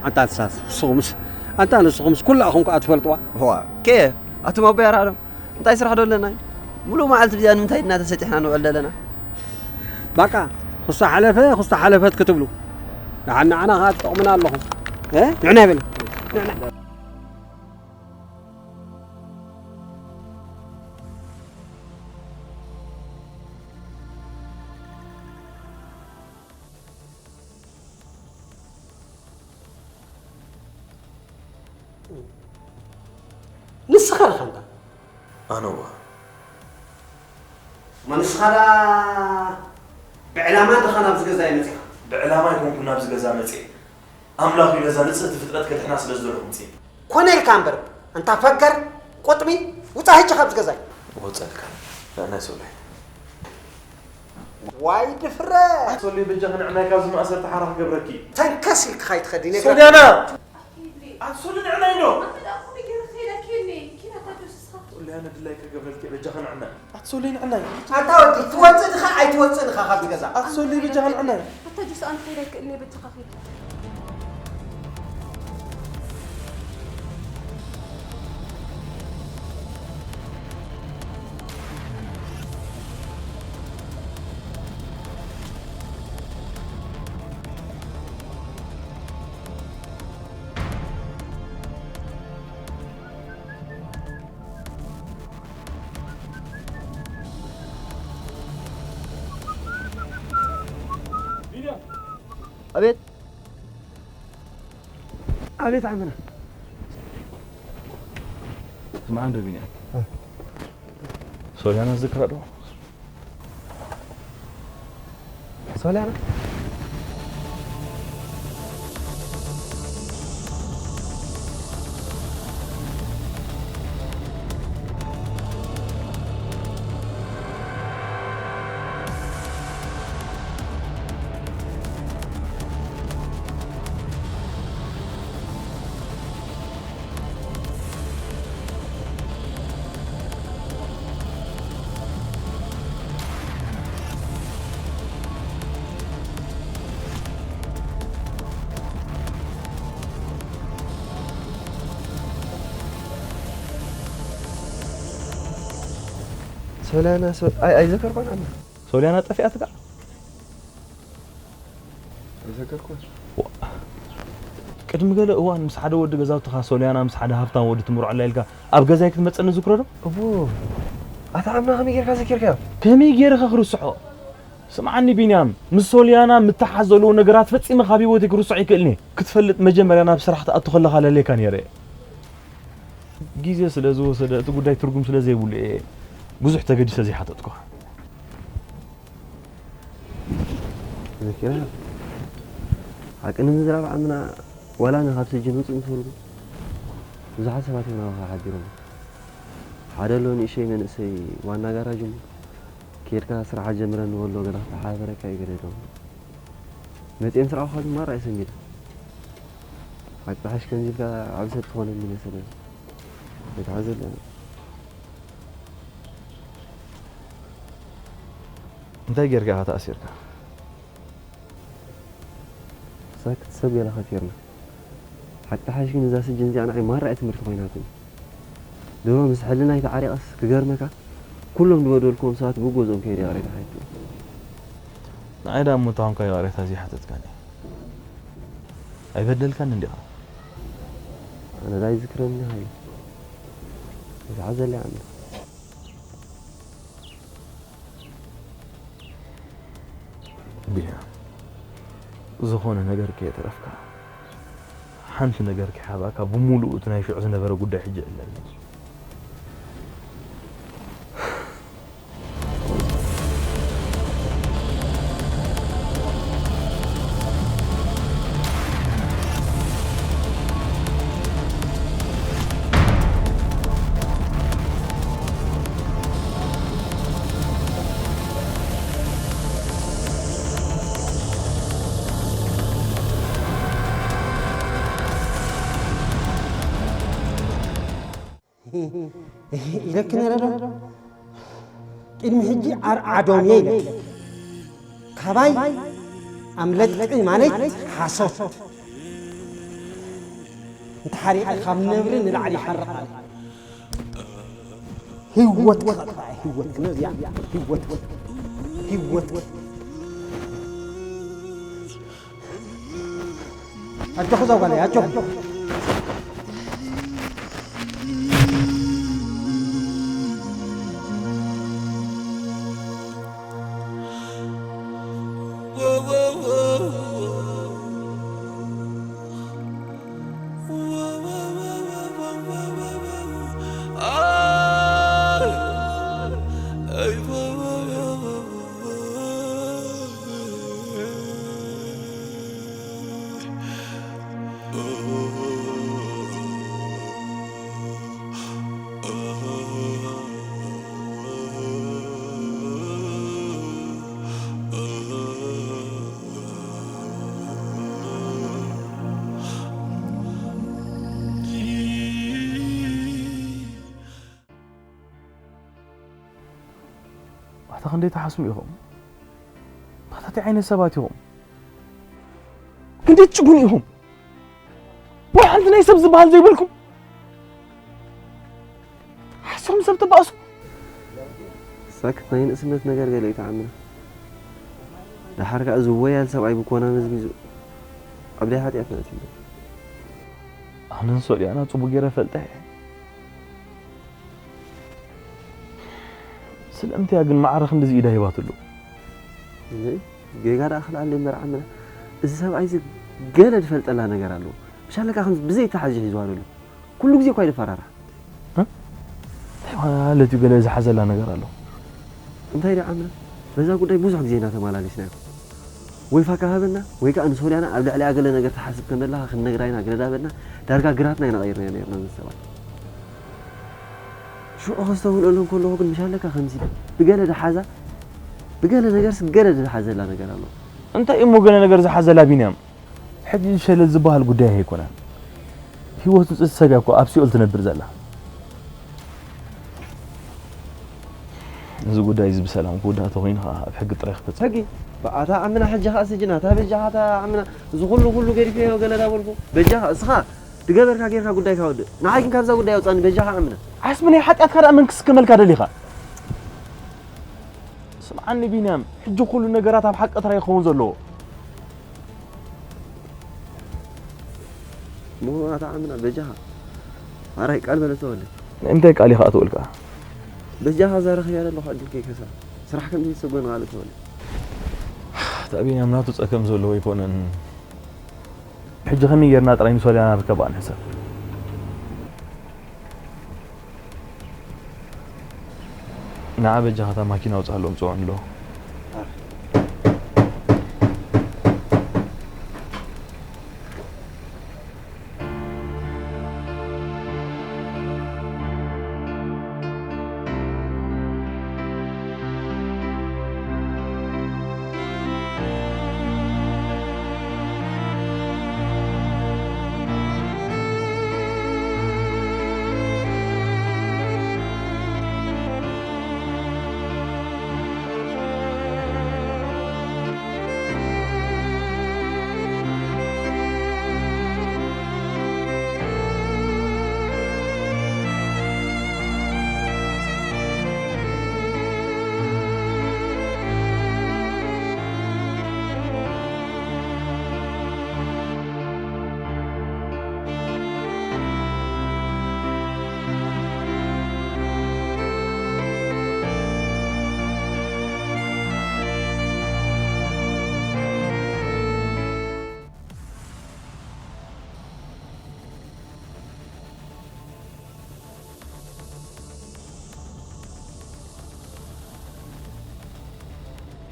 ኣታ ተሳስ-፣ ንስኹምስ ኣንታ ንስኹምስ ኩላኹም ከኣ ትፈልጥዋ። ዋ፣ ከ ኣቱም ኣቦይ ኣርኣዶም እንታይ ስራሕ ዶ ኣለና? ሙሉእ መዓልቲ ብዚኣ ንምንታይ ድና ተሰጢሕና ንውዕል ዘለና? ባቃ፣ ክስቶ ሓለፈ፣ ክስቶ ሓለፈት ክትብሉ። ደሓን ንዓና ከኣ ትጠቕሙና ኣለኹም። እ? ንዕና ይበል። ንዕና። ንስኻ ኢኻ እንታ። ኣነ እዋ። እሞ ንስኻ ደኣ ብዕላማ እንዲኻ ናብዚ ገዛ መጺኻ? ብዕላማ ኣይኮንኩን ናብዚ ገዛ መጺኤ። ኣምላኽ እዩ ነዛ ንጽህቲ ፍጥረት ከድሕና ስለ ዝደለኹ መጺኤ። ኮነ ኢልካ እምበር፣ ኣንታ ፈገር፣ ቁጥቢ፣ ውጻእ ሕጂ ካብዚ ገዛይ። ወጸልካ፣ ንዕናይ ሶላይ። ዋይ ድፍረት! ኣትሶለይ በጃኺ ንዕናይ ካብዚ ማእሰርቲ ሓራ ክገብረኪ። ተንከስ ኢልካ ከይትኸዲ ነግረካ። ሶልያና! ኣትሶለይ ንዕናይ እንዶ! ኣትሶለይ ንዕናይ! ኣትሶለይ ንዕናይ! ኣታ ወዲ፣ ትወጽእ ዲኻ ኣይትወጽእን ኢኻ ካብዚ ገዛ? ኣትሶለይ በጃኻ ንዕናይ! ኣታ ጆስ፣ ኣነ ከይደ ክእልኒ በጃኻ ኺድ። ኣቤት። ኣቤት ዓመና። ስምዓ እንዶ ቢንያም። እ። ሶልያና ዝክራ ዶ? ሶልያና? ሶልያና ሶ-፣ ኣይ-፣ ኣይዘከርኳን ኣና። ሶልያና ጠፊኣትካ? ኣይዘከርኩን። ዋ-፣ ቅድሚ ገለ እዋን ምስ ሓደ ወዲ ገዛውትኻ ሶልያና ምስ ሓደ ሃብታም ወዲ ትምርዖ ኣላ ኢልካ ኣብ ገዛይ ክትመጸኒ ዝክሮ ዶ? እዎ። ኣታ ዓምና ከመይ ጌርካ ዘኪርካዮ? ከመይ ጌርካ ክርስዖ? ስምዓኒ ቢንያም፣ ምስ ሶልያና ምትሓዝ ዘለዎ ነገራት ፈጺመ ካብ ህይወተይ ክርስዖ ኣይክእልን እየ። ክትፈልጥ መጀመርያ ናብ ስራሕ ትኣቱ ከለኻ ለሌካ ነይረ እየ። ግዜ ስለ ዝወሰደ እቲ ጉዳይ ትርጉም ስለ ዘይብሉ እየ ብዙሕ ተገዲሰ ዘይሓተትኩኻ። ዘኪራ፣ ሓቂ ንምዝራብ ዓምና ዋላ ንኻብ ስጅን ውፅእ ምስ በልኩ፣ ብዙሓት ሰባት እዮም ናባኻ ሓቢሮም። ሓደ ኣሎ ንእሸይ መንእሰይ ዋና ጋራጅ እሞ፣ "ኬድካ ስራሕ ጀምረኒ" በሎ፣ ገለ ክተሓባበረካ እዩ ገለ ኢሎም። መፅኤ ምስ ረኣኹኻ ድማ ርኣይ ሰንቢደ። ሓቂ ተሓሽ ከምዚ ኢልካ ዓቢ ሰብ ትኾነኒ መሰለኒ። ኣይትሓዘለኒ። እንታይ ጌርካ ኢኻ ተኣሲርካ? ሳክት ሰብ ገለ ከፊርና። ሓቂ ተሓሽ ግን እዛ ስጅን እዚኣ ንዓይ ማራ እያ ትምህርቲ ኮይናትኒ። ድሮ ምስ ሕልናይ ተዓሪቐስ ክገርመካ ኩሎም ዝበደልክዎም ሰባት ብገዝኦም ከይደ ይቕሬታ ሓቲቱ። ንዓይ ደኣ እሞ እንታይ ኮንካ ይቕሬታ ዘይሓተትካኒ? ኣይበደልካን እንዲኻ። ኣነ ዳይ ዝክረኒ ሃይ። ይትሓዘለይ ኣነ። ቢንያም፣ ዝኾነ ነገር ከየትረፍካ፣ ሓንቲ ነገር ከይሓባእካ፣ ብምሉኡ እቲ ናይ ሽዑ ዝነበረ ጉዳይ ሕጂ ዕለኒ። ኢለኪ ነረ ዶ? ቅድሚ ሕጂ ኣርዓዶም እየ ኢለኪ። ካባይ ኣምለጥቂ ማለት ሓሶት። እንተሓሪቐ ካብ ነብሪ ንላዕሊ ይሓርቕ። ህይወትካ ጥራይ፣ ህይወትክ ነዚኣ፣ ህይወትክ፣ ህይወትክ። ኣጆኹ እዛ ጓለይ፣ ኣጆኹ። ኣታ ክንደይ ትሓስቡ ኢኹም? ኣታ እንታይ ዓይነት ሰባት ኢኹም? ክንደይ ትጭጉኑ ኢኹም? ወይ ሓንቲ ናይ ሰብ ዝበሃል ዘይብልኩም? ሓሶም ሰብ ትባእሱ። ሳክት ናይ ንእስነት ነገር ገለ ይተዓምና። ደሓር ከኣ እዚ ወያል ሰብኣይ ብኮና መዝሚዙ ኣብ ደይ ሓጢኣትና ኣትዩ። ኣነን ሶልያና ጽቡቅ ገይረ ፈልጠ እየ። ስለምንታይ ግን ማዕረ ክንድዚ ኢዳ ሂባትሉ? እንዴ፣ ጌጋ ደኣ ክልኣለ እምበር ዓምና። እዚ ሰብኣይ እዚ ገለ ዝፈልጠላ ነገር ኣለዎ። ምሻለካ ከም ብዘይ ተሓዚ ሒዝዋ ዘሎ። ኩሉ ግዜ እኳ እዩ ዝፈራርሕ። እ? እንታይ ማለት እዩ ገለ ዝሓዘላ ነገር ኣሎ? እንታይ ደኣ ዓምና? በዛ ጉዳይ ብዙሕ ግዜ ኢና ተመላሊስና ኢና። ወይ ፋካ ሃበና፣ ወይ ከኣ ንሶልያና ኣብ ልዕሊኣ ገለ ነገር ትሓስብ ከም ዘላ ክንነግራ ኢና ገለ ዳበልና፣ ዳርጋ ግራትና ኢና ቀይርናዮ ነይርና ነዚ ሰብኣይ። ሽዑ ከስተውዕለሉ እንከለኹ ግን ምሻለካ ከምዚ ብገለ ዝሓዛ፣ ብገለ ነገርስ ገለ ዝሓዘላ ነገር ኣሎ። እንታይ እሞ ገለ ነገር ዝሓዘላ ቢንያም? ሕጂ ሸለል ዝበሃል ጉዳይ ኣይኮነን። ህይወት ውፅእቲ ሰብ እያ እኮ ኣብ ሲኦል ትነብር ዘላ። እዚ ጉዳይ እዚ ብሰላም ክውዳእ ተኾይኑ ኸዓ ኣብ ሕጊ ጥራይ ክፈፀም። ሕጊ? ብኣታ ዓምና ሕጂ ኸዓ ስጅና፣ እታ በጃኻ እታ ዓምና፣ እዚ ኩሉ ኩሉ ገዲፈዮ ገለ ዳበልኩ፣ በጃኻ እስኻ ድገበርካ ጌርካ ጉዳይካ ወድእ። ንዓይ ግን ካብዛ ጉዳይ ኣውፃኒ በጃኻ ዓምና። ዓስቢ ናይ ሓጢኣትካ ደኣ መን ክስከመልካ ደሊኻ? ስምዓኒ ቢንያም፣ ሕጂ ኩሉ ነገራት ኣብ ሓቂ ጥራይ ክኸውን ዘለዎ። እሞ ኣታ ዓምና በጃኻ። ኣራይ ቃል በለ ተወለ። ንምንታይ ቃል ኢኻ ኣትወልካ? በጃኻ እዛ ረኺበያ ዘለኹ ዕድል ከይከሳ። ስራሕ ከም ዘይሰጎን ቃል ተወለ። ኣታ ቢንያም ናቱ ጸገም ዘለዎ ኣይኮነን። ሕጂ ከመይ ጌርና ጥራይ ንሶልያና ንርከባ ንሕሰብ። ንዓ በጃኻ እታ ማኪና ኣውጽኣሎም ጽውዕንሎ።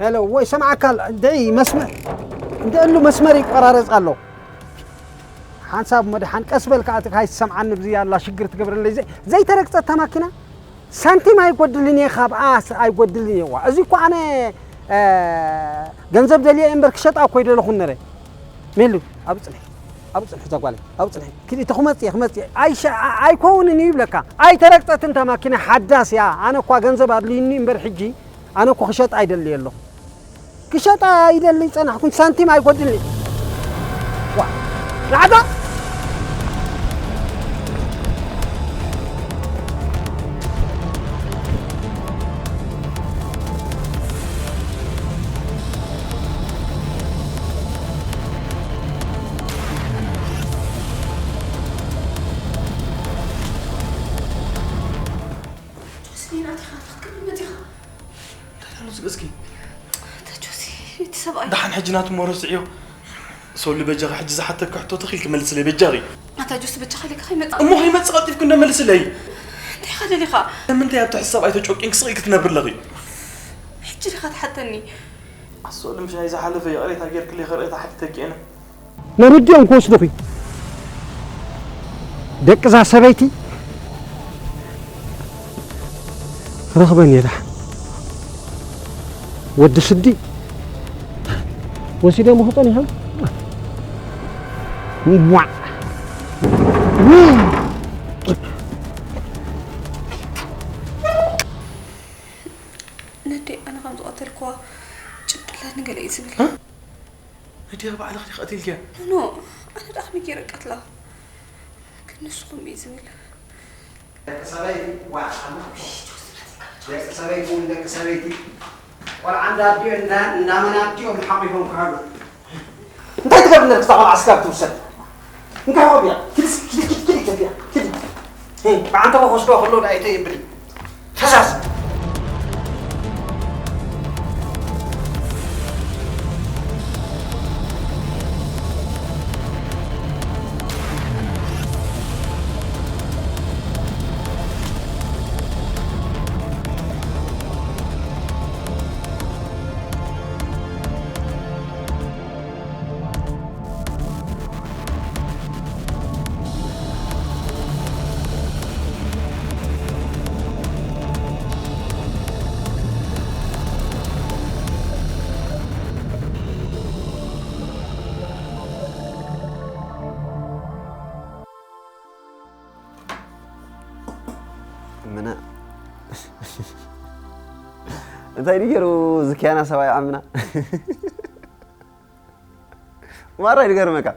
ሄሎ፣ ወይ ሰምዓካ ኣሎ። እንደይ መስመር፣ እንደ እሉ መስመር ይቆራረጽ ኣሎ። ሓንሳብ መድሓን ቀስ በልካ ኣትካ ኣይትሰምዓኒ ብዚ ኣላ ሽግር ትገብረለይ። ዘይ-፣ ዘይተረግጸታ ማኪና ሳንቲም ኣይጎድልን እየ፣ ካብኣ ስ-፣ ኣይጎድልን እየ። ዋ፣ እዚ እኮ ኣነ፣ እ፣ ገንዘብ ደልየ እምበር ክሸጣ እኮ ይደለኹ ነረ። ሜሉ፣ ኣብ ጽንሒ፣ ኣብ ጽንሒ እዛ ጓለይ፣ ኣብ ጽንሒ። ክዲ ተኹመጽ እየ፣ ክመጽ እየ። ኣይሸ-፣ ኣ-፣ ኣይኮውንን እዩ ይብለካ። ኣይተረግጸትን እታ ማኪና ሓዳስ እያ። ኣነ እኳ ገንዘብ ኣድልዩኒ እምበር ሕጂ፣ ኣነ እኮ ክሸጣ ኣይደልየ ኣለኹ። ክሸጣ ይደሊ ጸናሕኩን ሳንቲም ኣይጎድልኒ። ዋ፣ ንዓታ ሕጂ ናቱ እሞ ረስዕዮ። ሶሊ በጃኺ ሕጂ ዝሓተኪ ሕቶ ተኺል ክመልስለይ በጃኺ። ኣታ ጆሲ በጃኻ ኢለካ ከይመጽእ። እሞ ከይመጽእ ቀልጢፍኪ እንዶ መልስለይ። እንታይ ኢኻ ደሊኻ? ንምንታይ ኣብቲ ሕሳብ ኣይተጨቂንኪ ስቕ ኢልኪ ትነብሪ ኣለኺ? ሕጂ ዲኻ ትሓተኒ? ኣሶ ልምሻይ ዝሓለፈ ይቕሬታ ጌርክለይ ይቕሬታ ሓቲተኪ እየ። ነብድኦም ክወስዱኺ ደቅዛ ሰበይቲ ክረኽበን እየ ደሓን። ወዲ ስዲ ወሲዶም ክጠን ይኸም ዋዕ ነደይ ኣነ ከም ዝቐተልክዋ ጭብጥላት ንገለ እዩ ዝብል። ነዲያ ባዕልኺ ዲኺ ቀቲልክያ? ኖ ኣነ ደኣ ከመይ ገይረ ቀትላ? ግን ንሱ ከምኡ እዩ ዝብል። ደቂ ሰበይቲ ዋዕ ደቂ ሰበይቲ እውን ደቂ ሰበይቲ ቆልዓ እንዳኣዲኦ እንዳመን ኣዲኦም ሓቂፎም ክሃሉ እንታይ ትገብር ነርክታ ቆልዓ ስጋብ ትውሰድ እንታይ ሆብያ ኪዲ ኪዲ ኪዲ ኪዲ ኪዲ ኪዲ ብዓንተ ወስዶ ከሎ ዳይተ ይብል ፈሳስ ምና እንታይ ድገሩ ዝኪያና ሰብኣይ ዓምና ማራ ይድገርመካ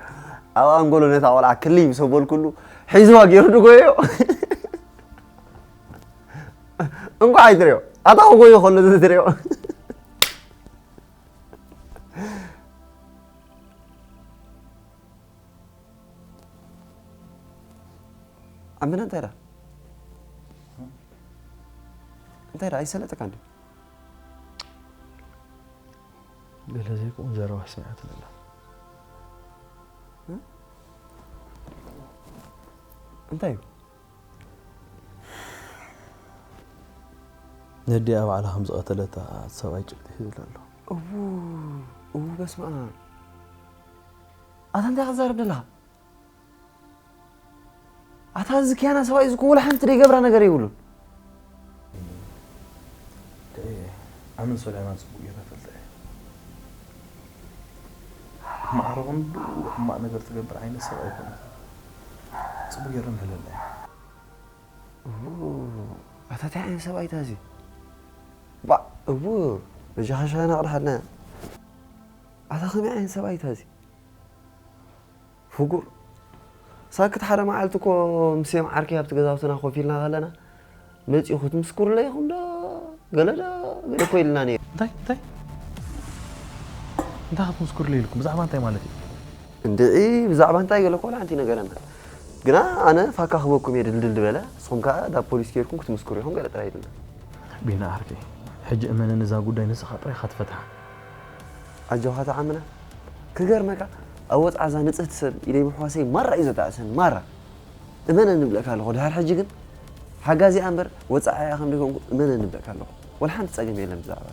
ኣብ ኣንጎሎ ነታ ቆልዓ ክልይ ምስ ኣበልኩሉ ሒዝዋ ገይሩ ድጎዮ እንኳዕ ኣይትሪኦ ኣታ ክጎዮ ከሎ ዝትሪኦ ኣመና እንታይ ዳ እንታይ ዳ ኣይሰለጠካ እንዲ ገለ ዘይከውን ዘረባ ሰሚዓትኒ ኣላ። እንታይ እዩ? ነዲኣ ባዕላ ከም ዝቐተለታ እቲ ሰብኣይ ጭብጢ ሒዙላ ኣሎ። እዉ እዉ በስመ ኣብ ኣታ እንታይ ክትዛረብ ዘለኻ? ኣታ እዚ ኪያና ሰብኣይ እዚ እኮ ወላ ሓንቲ ዘይገብራ ነገር የብሉን። ኣነን ሶልያናን ጽቡቕ ጌረ እፈልጣ እየ። ማዕረ ክንድኡ ሕማቕ ነገር ትገብር ዓይነት ሰብ ኣይኮነትን። ጽቡቕ ጌረ ንሕለላ ኢና። ኣታ እንታይ ዓይነት ሰብኣይ እታ እዚ? ባእ እቡ በጃኻ ሻሂና ቅድሓልና። ኣታ ከመይ ዓይነት ሰብኣይ እታ እዚ? ፍጉር ሳክት ሓደ መዓልቲ እኮ ምስ ዮም ዓርከይ ኣብቲ ገዛውትና ኮፍ ኢልና ከለና መጺኡ ክትምስክሩለይ ኢኹም ዶ ገለ ዶ ገለ እኮ ኢልና ነይሩ። እንታይ እንታይ እንታይ ክትምስክሩለይ ኢልኩም ብዛዕባ እንታይ ማለት እዩ? እንድዒ ብዛዕባ እንታይ ገለ እኮ ወላ ሓንቲ ይነገረና። ግና ኣነ ፋካ ክበኩም እየ ድልድል ዝበለ ንስኹም ከኣ ናብ ፖሊስ ከይድኩም ክትምስክሩ ኢኹም ገለ ጥራይ ኢልና። ቢና ዓርከይ ሕጂ እመነኒ እዛ ጉዳይ ንስኻ ጥራይ ኢኻ ትፈትሓ። ኣጆኻ ተዓምና ክገርመካ ኣብ ወጽዓ እዛ ንጽህቲ ሰብ ኢደይ ምሕዋሰይ ማራ እዩ ዘተኣእሰኒ ማራ እመነኒ እብለካ ኣለኹ ድሓር ሕጂ ግን ሓጋዚኣ እምበር ወጽዓያ ከም ደይኮንኩ እመነኒ እብለካ ኣለኹ ወላ ሓንቲ ጸገም የለን ብዛዕባ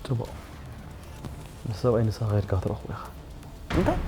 ጽቡቕ ምስ ሰብኣይ ንስኻ ከይድካ ክትረኽቦ ኢኻ እንታይ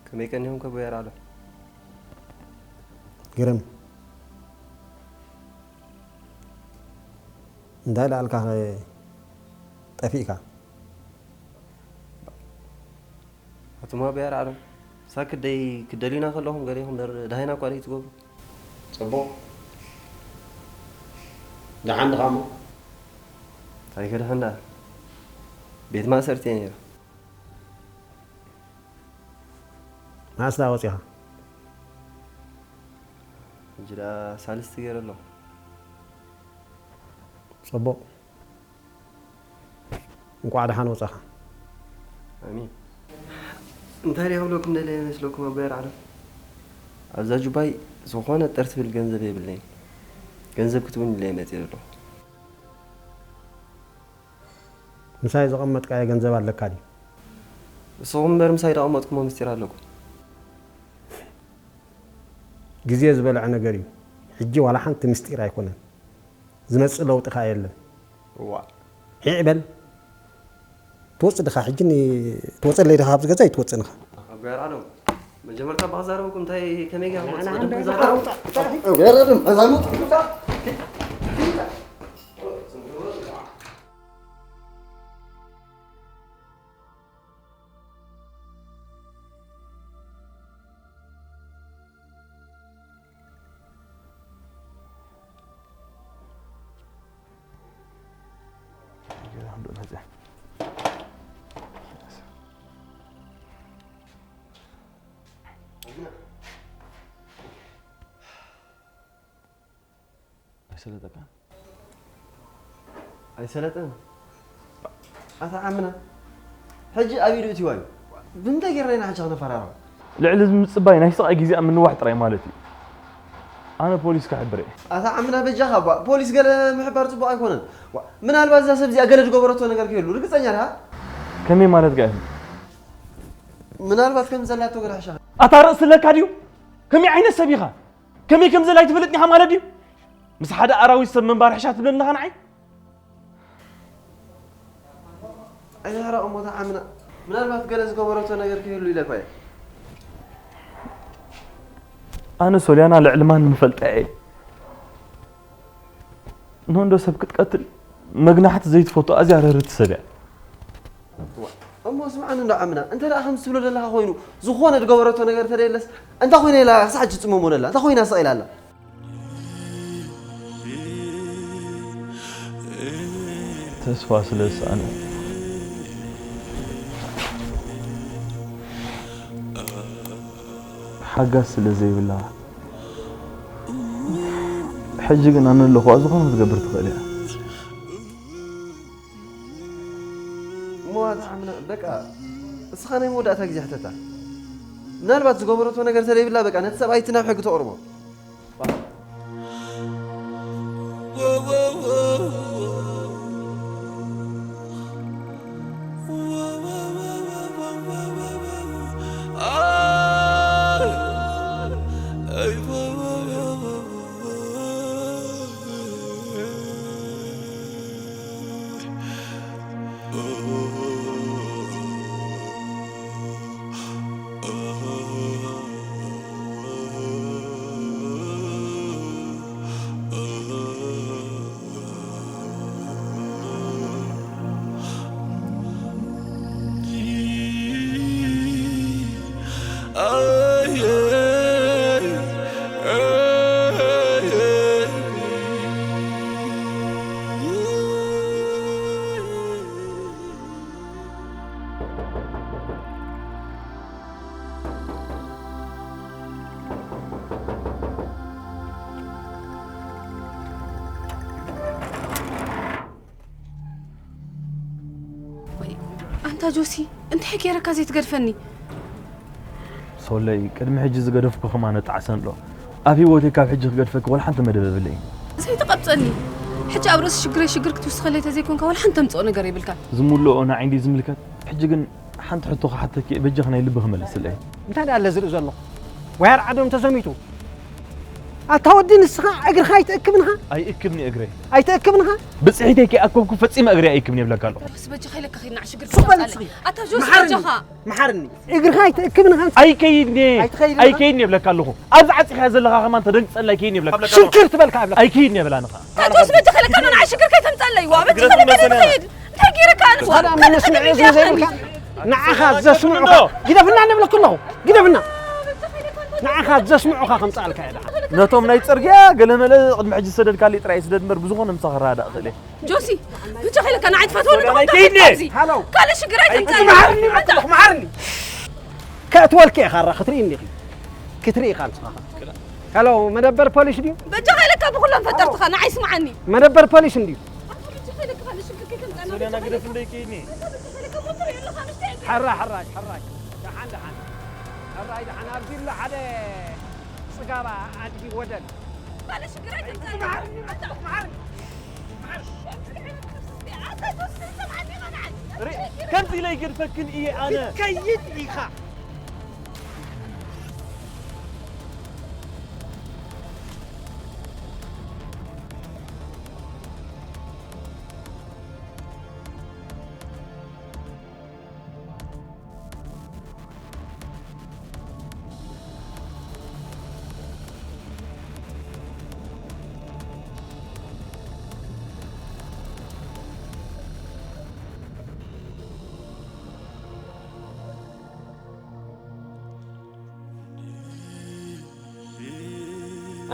ከመይ ቀኒኹም ከ በያር ኣሎ? ግርም እንታይ ላልካ ጠፊእካ? ኣቱማ በያር ኣሎ ሳክደይ ክደሊና ከለኹም ገሌኹም ደር ዳሃይና እኳ ደይ ትገብሩ። ጽቡቕ ደሓን ድኻ እሞ? እንታይ ከድሕን ደኣ ቤት ማእሰርቲ እየ ነይረ። መዓስ ደኣ ወጺኻ? ሕጂ ደኣ ሳልስቲ ገይረ ኣለኹ። ጽቡቕ። እንቋዕ ደሓን ወጻኻ። ኣሜን። እንታይ ደኣ ክብለኩም ደለየ መስለኩም ኣቦይ ኣርዓዶም? ኣብዛ ጁባይ ዝኾነ ጥር ትብል ገንዘብ የብለይን። ገንዘብ ክትቡኒ ኢለ እየ መጺእ ዘለኹ። ምሳይ ዘቐመጥካዮ ገንዘብ ኣለካ ድዩ? ንስኹም እምበር ምሳይ ዘቐመጥኩሞ ምስጢር ኣለኩም። ግዜ ዝበልዐ ነገር እዩ። ሕጂ ዋላ ሓንቲ ምስጢር ኣይኮነን። ዝመጽእ ለውጢ ከኣ የለን። እዋ። ዒዕ በል። ትወጽእ ድኻ ሕጂ ን-፣ ትወጸለይ ድኻ ኣብዚ ገዛ ኣይትወጽእን ኢኻ። ኣቦይ ኣርዓዶም፣ መጀመርታ ብኣዛረብኩም እንታይ ከመይ ጌርኩም ትጸድቁ ዘረባ? ኣይሰለጠካን? ኣይሰለጠን? ኣታ ዓምና፣ ሕጂ ኣብ ኢዱ እትይዋ እዩ። ብምንታይ ጌርና ኢና ሕጂ ክነፈራርዖ? ልዕሊ እዚ ምጽባይ ናይ ስቓይ ግዜኣ ምንዋሕ ጥራይ ማለት እዩ። ኣነ ፖሊስ ክሕብር እየ። ኣታ ዓምና በጃኻ እባ፣ ፖሊስ ገለ ምሕባር ጽቡቕ ኣይኮነን። ዋ፣ ምናልባት እዛ ሰብ እዚኣ ገለ ዝገበረቶ ነገር ክህሉ፣ ርግጸኛ ዲኻ? ከመይ ማለት ጋር? ምናልባት ከም ዘላቶ ገለ ሕሻ። ኣታ ርእሲ ኣለካ ድዩ? ከመይ ዓይነት ሰብ ኢኻ? ከመይ ከም ዘላ ኣይትፈልጥን ኢኻ ማለት ድዩ? ምስ ሓደ ኣራዊት ሰብ ምንባር ሕሻ ትብለኒ ኣለኻ ንዓይ? ኣይትሕረቕ እሞ ተዓምና። ምናልባት ገለ ዝገበረቶ ነገር ክህሉ ኢለ እኳ እየ። ኣነ ሶልያና ልዕሊ ማንም እፈልጣ እየ። ንእንዶ ሰብ ክትቀትል መግናሕቲ ዘይትፈቱ ኣዝያ ርህርቲ ሰብ እያ። እሞ ስምዓኒ እንዶ ዓምና፣ እንተ ደኣ ከምዚ ትብሎ ዘለኻ ኮይኑ፣ ዝኾነ ዝገበረቶ ነገር እንተ ደየለስ፣ እንታይ ኮይና ኢላ ክሳዕ ሕጂ ትጽመሞ ዘላ? እንታይ ኮይና ስቕ ኢላ ኣላ? ተስፋ ስለ ዝሰኣነ፣ ሓጋዝ ስለ ዘይብላ፣ ሕጂ ግን ኣነ ኣለኹዋ፣ ዝኾነ ክትገብር ትኽእል እያ። እሞ ኣታ ዓምና፣ በቃ፣ እስኻ ናይ መወዳእታ ግዜ ሕተታ። ምናልባት ዝገበረቶ ነገር ተዘይብላ፣ በቃ፣ ነቲ ሰብኣይ እቲ ናብ ሕጊ ተቕርቦ። ወይ ኣንታ ጆሲ፣ እንታይ ገይረካ ዘይትገድፈኒ? ሶለይ፣ ቅድሚ ሕጂ ዝገደፍኩ ከማን ጣዕሰ ኣሎ። ኣብ ህይወተይ ካብ ሕጂ ክገድፈኪ ወላ ሓንቲ መደብ የብለይን። ዘይትቐብጸኒ። ሕጂ ኣብ ርእሲ ሽግረይ ሽግር ክትውስኸለይ ተዘይኮንካ ወላ ሓንቲ ተምጽኦ ነገር የብልካን። ዝምልኦ ንዓይ እንድዩ ዝምልከት። ሕጂ ግን ሓንቲ ሕቶ ክሓተኪ እየ፣ በጃኺ ናይ ልብኺ መልስለይ። እንታይ ደኣ ኣለ ዝርኢ ዘለኹ? ወይ ኣርዓዶም ተዘሚቱ። ኣታ ወዲ ንስኻ እግርኻ ኣይትእክብን ኢኻ? ኣይእክብን እየ እግረይ። ኣይትእክብን ኢኻ? ብጽሒተይ ከይኣከብኩ ፈጺመ እግረይ ኣይእክብን እየ እብለካ ኣለኹ። ጆሲ በጃኻ ኢለካ ከይድ ንዓ ሽግር ሱቕ በል ትምጻለይ። ንስኺ። ኣታ ጆሲ መሓርኒ። በጃኻ። መሓርኒ። እግርኻ ኣይትእክብን ኢኻ? ኣይከይድን እየ። ኣይትኸይድን ኢኻ? ኣይከይድን እየ እብለካ ኣለኹ። ኣብዚ ዓጺኻያ ዘለኻ ከማን ተደንግጸላ ኣይከይድን እየ እብለካ ኣለኹ። ሽግር ትበልካ እብለካ። ኣይከይድን እየ እብላ ንኻ። ኣታ ጆሲ በጃኻ ኢለካ ንዓ ሽግር ከይተምጻለይ። ዋ በጃኻ ኢለካ ከይድ። እንታይ ገይረካ ኣንታ? ታዲያ መለስ ንዕዮ ስለ ዘይብልካ ንዓኻ ዘስምዑኻ ግደፍና ንብለኩ ኣለኹ። ግደፍና። ንዓኻ ዘስምዑኻ ከምጽኣልካ እየ ደኣ። ነቶም ናይ ጽርግያ ገለመለ ቅድሚ ሕጂ ዝሰደድካለይ ጥራይ ስደድ እምበር ብዝኾነ ምሳኻ ክረዳዳእ እኽእል እየ። ጆሲ፣ በጃኻ ኢለካ ንዓይ ትፈትወኒ ዶ? ከይድኒ። ኣብዚ። ሃሎ። ካልእ ሽግር ኣይተምጽኣለይ። መሓርኒ፣ መሓርኒ። ከእትወልኪ እየ ካራ ክትርኢ እንዲኺ። ክትርኢ ኢኻ ንስኻ። ኸሎ መደበር ፖሊስ ድዩ? በጃኻ ኢለካ ብኹሎም ፈጠርትኻ ንዓይ ስምዓኒ። መደበር ፖሊስ እንድዩ። ኣታ በጃኻ ኢለካ ንሽግር ከይተምጻና። ሶልያና በጃኻ ግደፍ ኢለካ። እንደይ ከይድኒ። ኣታ በጃኻ ኢለካ ሞተር የብልኻን እስከ። ሕራይ፣ ሕራይ፣ ሕራይ። ደሓን፣ ደሓን። ሕራይ፣ ደሓን። ኣብዚ ኣሎ ሓደ ጽጋባ ኣድጊ ወደል። ኣታ ሽግር ኣይተምጻና። ኣታ፣ ኣታ፣ ኣታ፣ ኣታ፣ ኣታ፣ ኣታ፣ ሪ-፣ ከምዚ ኢለ ይገድፈክን እየ ኣነ። ክትከይድ ኢኻ።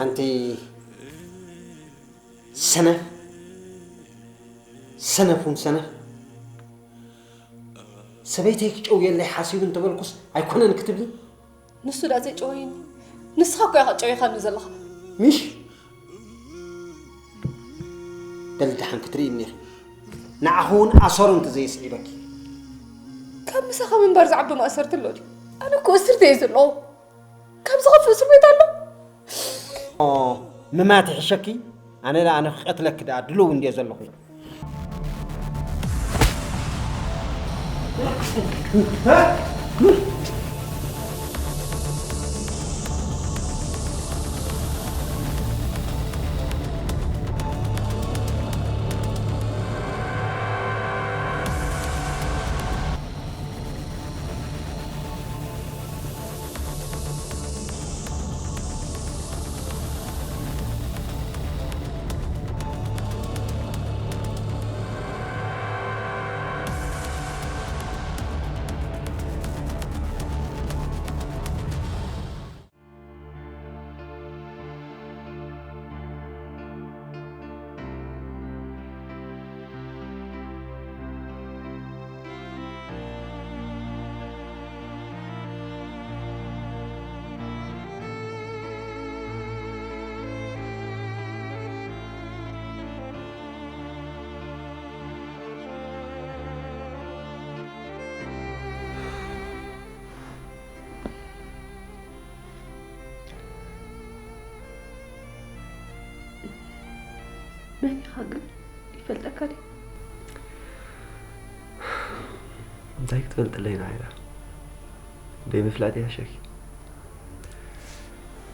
ኣንቲ ሰነፍ፣ ሰነፍ እውን ሰነፍ። ሰበይተይ ክጨውየለይ ሓሲቡ እንተበልኩስ ኣይኮነን ክትብሊ? ንሱ ደኣ ዘይጨወየኒ። ንስኻ እኮ ኢኻ ጨዊኻኒ ዘለኻ። ምሽ? በሊ ደሓን ክትርኢ እኒኺ። ንዓኹ እውን ኣሰሩ እንተዘየስዒበኪ። ካብ ምሳኻ ምንባር ዝዓቢ ማእሰርቲ ኣሎ ድዩ? ኣነ እኮ እስርቲ እየ ዘለኹ። ካብ ዝኸፍእ እስር ቤት ኣሎ? ኦ፣ ምማት ይሕሸኪ። ኣነ ደኣ፣ ኣነ ክቀትለኪ ደኣ ድሉው እንድየ ዘለኹ። መን ኢኻ ግን? ይፈልጠካ ድዩ? እንታይ ክትፈልጥለይ ንዓይ ደኣ? ደይ ምፍላጥ ይሕሸኪ።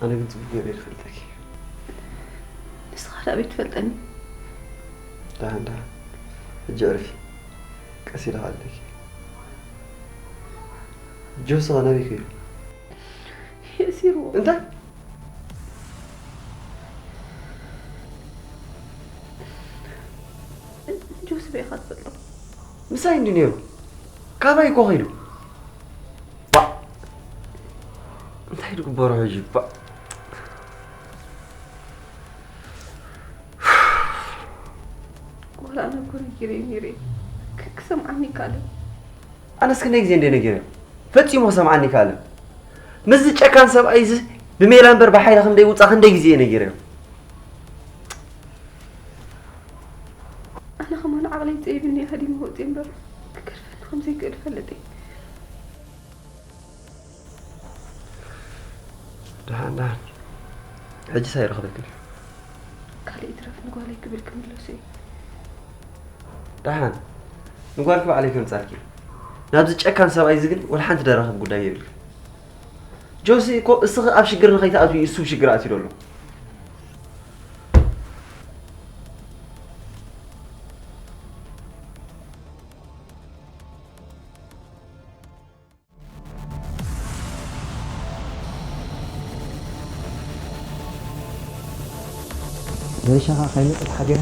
ኣነ ግን ጽቡቕ ገይረ እየ ዝፈልጠኪ። ንስኻ ደኣ ኣበይ ትፈልጠኒ? ደሓን፣ ደሓን። ሕጂ ዕርፊ። ቀስ ኢለ ክኣልለኪ። ጆሲ ኸ ናበይ ከይዱ? የእሲርዎ። እንታይ? ጆሲ በይ ኢኻ ትፈልጦ? ምሳይ እንዲ ነይሩ። ካባይ እኮ ኸይዱ። ባእ! እንታይ ድግበሮ ሕጂ? ባእ! ዋላ ኣነ እኮ ነጊረዮ ነይረ። ክ-፣ ክሰምዓኒ ይከኣለ። ኣነስ ክንደይ ግዜ እንደ ነጊረዮ? ፈጺሙ ክሰምዓኒ ይከኣለ። ምስዚ ጨካን ሰብኣይ እዚ ብሜላ እምበር ብሓይሊ ከም ደይውጻእ ክንደይ ግዜ እየ ነጊረዮ? ኣነ ከማን ዓቕለይ ጸቢብኒ እየ ሃዲመ ወጺኤ እምበር ክገድፈኒ ከም ዘይክእል እፈልጥ እየ። ደሓን፣ ደሓን። ሕጂስ ኣይረኽበክን እዩ። ካልእ ይትረፍ ንጓለይ ክብል ክምለሶ እዩ። ደሓን፣ ንጓልኪ ባዕለይ ከምጻልኪ። ናብዚ ጨካን ሰብኣይ እዚ ግን ወላ ሓንቲ ደራኸብ ጉዳይ የብልክን። ጆሲ እኮ እስኺ ኣብ ሽግር ንኸይትኣትዊ እሱ ሽግር ኣትዩ ዘሎ። ገሪሻኻ ከይመጸት ሓቢራ።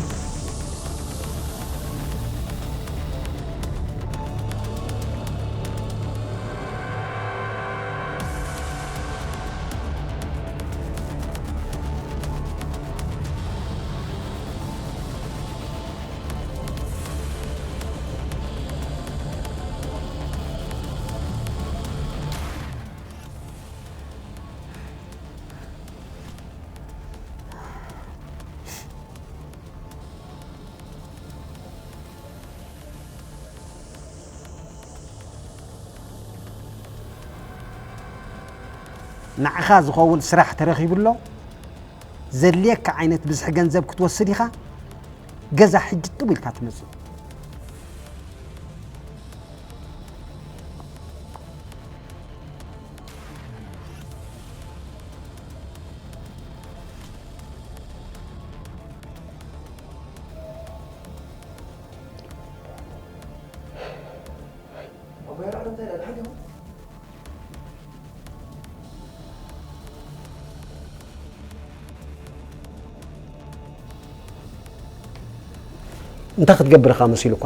ንዓኻ ዝኸውን ስራሕ ተረኺቡ ኣሎ። ዘድልየካ ዓይነት ብዝሒ ገንዘብ ክትወስድ ኢኻ። ገዛ ሕጂ ጥው ኢልካ ትመጽእ። እንታይ ክትገብር ኢኻ መሲሉካ?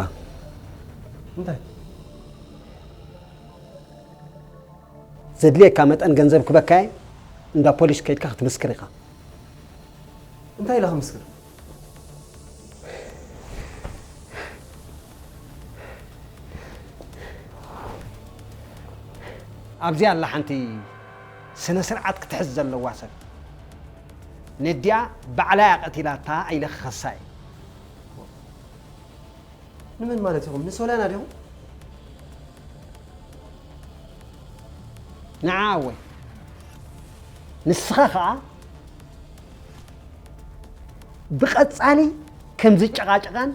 እንታይ? ዘድልየካ መጠን ገንዘብ ክበካየ እንዳ ፖሊስ ከይድካ ክትምስክር ኢኻ። እንታይ ኢለ ክምስክር? ኣብዚኣ ኣላ ሓንቲ ስነ ስርዓት ክትሕዝ ዘለዋ ሰብ። ነዲኣ ባዕላ እያ ቀቲላታ ኢለ ክኸሳ እየ። ንመን ማለት ኢኹም? ንሶልያና ዲኹም? ንዓ እወ። ንስኻ ኸዓ ብቐጻሊ ከም ዝጨቓጨቓን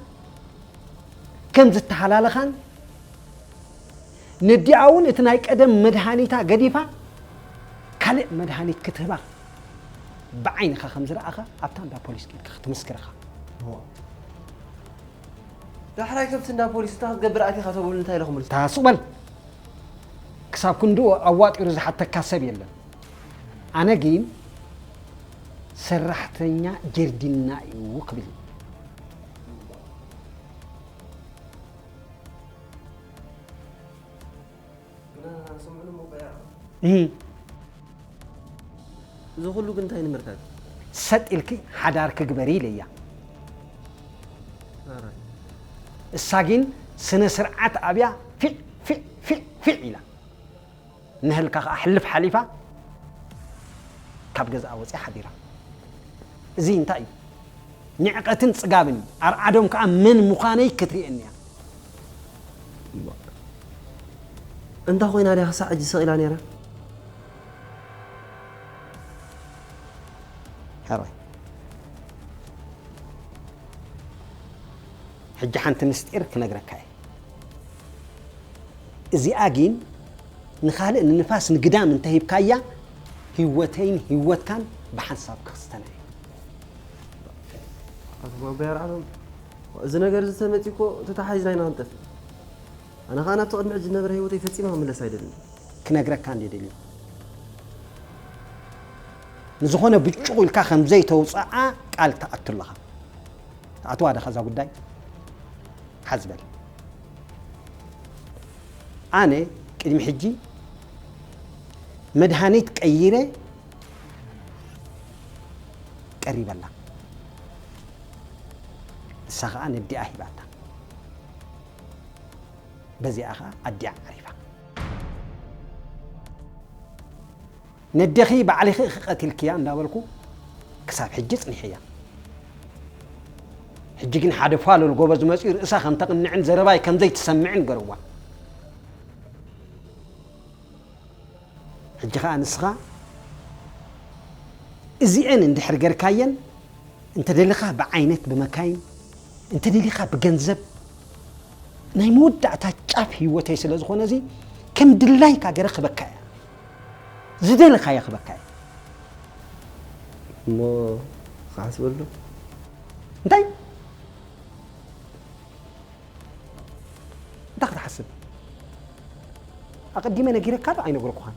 ከም ዝተሃላለኻን ነዲኣ እውን እቲ ናይ ቀደም መድሃኒታ ገዲፋ ካልእ መድሃኒት ክትህባ ብዓይንኻ ከም ዝረኣኻ ኣብታ እንዳ ፖሊስ ከይድካ ክትምስክር ኢኻ። ዳሕራይ ከብቲ እንዳ ፖሊስ እንታይ ክትገብር ኣቲኻ ተብሉ እንታይ ኢለኹም? ታሱበል ክሳብ ክንድኡ ኣዋጢሩ ዝሓተካ ሰብ የለን። ኣነ ግን ሰራሕተኛ ጀርዲና እዩ ክብል እዩ። ግና ስምዑ እሞ በያ እህ፣ እዚ ኩሉ ግን እንታይ ንምርካብ? ሰጥ ኢልኪ ሓዳር ክግበሪ ኢለያ። ኧረ እሳ ግን ስነ ስርዓት ኣብያ ፊዕ ፊዕ ፊዕ ፊዕ ኢላ። ንህልካ ከዓ ሕልፍ ሓሊፋ ካብ ገዛኣ ወፅያ ሓዲራ። እዚ እንታይ እዩ? ንዕቀትን ፅጋብን እዩ። ኣርዓዶም ከዓ መን ምዃነይ ክትርእየኒ እያ። እንታ ኮይና ድያ ክሳዕ ሕጂ ሰቒላ ነይራ? ሕራይ፣ ሕጂ ሓንቲ ምስጢር ክነግረካ እየ። እዚኣ ግን ንኻልእ ንንፋስ ንግዳም እንተሂብካያ ህይወተይን ህይወትካን ብሓንሳብ ክኽስተና እዩ። ኣቶ ማበያ ኣርዓዶም፣ እዚ ነገር እዚ ተመፂ እኮ ተተሓሒዝና ኢና ክንጠፍእ። ኣነ ከዓ ናብቲ ቅድሚ ሕጂ ዝነበረ ህይወተይ ፈፂመ ክምለስ ኣይደልን። ክነግረካ እንደ ደልዩ ንዝኾነ ብጭቑ ኢልካ ከም ዘይተውፅኣ ቃል ትኣቱ ኣለኻ። ትኣትዋ ዶ ከዛ ጉዳይ ሓዝበል። ኣነ ቅድሚ ሕጂ መድሃኒት ቀይረ ቀሪበላ። እሳ ኸዓ ነዲኣ ሂባታ። በዚኣ ኸዓ ኣዲኣ ዓሪፋ። ነደኺ ባዕልኺ ኢኺ ቀቲልክያ እንዳበልኩ ክሳብ ሕጂ ጽኒሐያ። ሕጂ ግን ሓደ ፋሉል ጎበዝ መጺኡ ርእሳ ከም ተቕንዕን ዘረባይ ከም ዘይትሰምዕን ገርዋ። ሕጂ ኸኣ ንስኻ እዚኤን እንድሕር ገርካየን እንተ ደሊኻ ብዓይነት ብመካይን እንተ ደሊኻ ብገንዘብ ናይ መወዳእታ ጫፍ ህይወተይ ስለ ዝኾነ እዚ ከም ድላይካ ገረ ክበካ እያ። ዝደለኻዮ ክበካ እየ። እሞ ክሓስበሉ እንታይ እንታይ ክትሓስብ ኣቐዲመ ነጊረካ ዶ ኣይነገርኩኻን?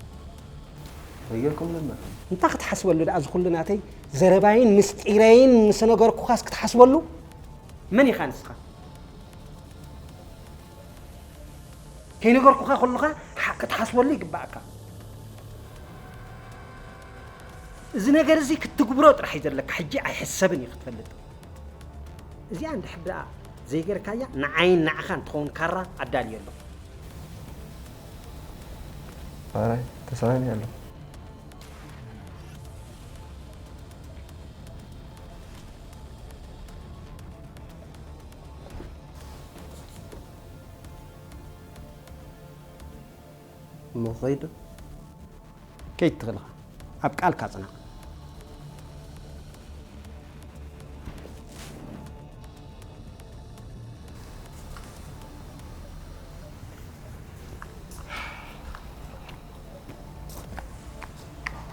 ነገርኩም ነበር። እንታይ ክትሓስበሉ ደኣ እዚ ኩሉ ናተይ ዘረባይን ምስጢረይን ምስ ነገርኩኻስ ክትሓስበሉ መን ኢኻ ንስኻ? ከይነገርኩኻ ከለኻ ሓ- ክትሓስበሉ ይግባኣካ። እዚ ነገር እዚ ክትግብሮ ጥራሕ እዩ ዘለካ። ሕጂ ኣይሕሰብን እዩ ክትፈልጥ። እዚኣ እንድሕር ደኣ ዘይገርካያ ንዓይን ንዓኻን ትኸውን ካራ ኣዳልየ ኣለኹ። ኣራይ ተሳማሚ ኣለኹ። እሞ ኸይዱ ከይድ ትኽእል ኢኻ። ኣብ ቃልካ ጽናዕ።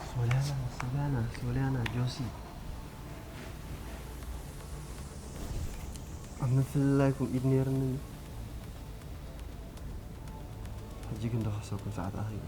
ሶልያና፣ ሶልያና፣ ሶልያና፣ ጆሲ። ኣብ ምፍልላይኩም ኢድ ነይርኒ። ሕጂ ግን ደኸሰኩም ሰዓት ኣኺሉ።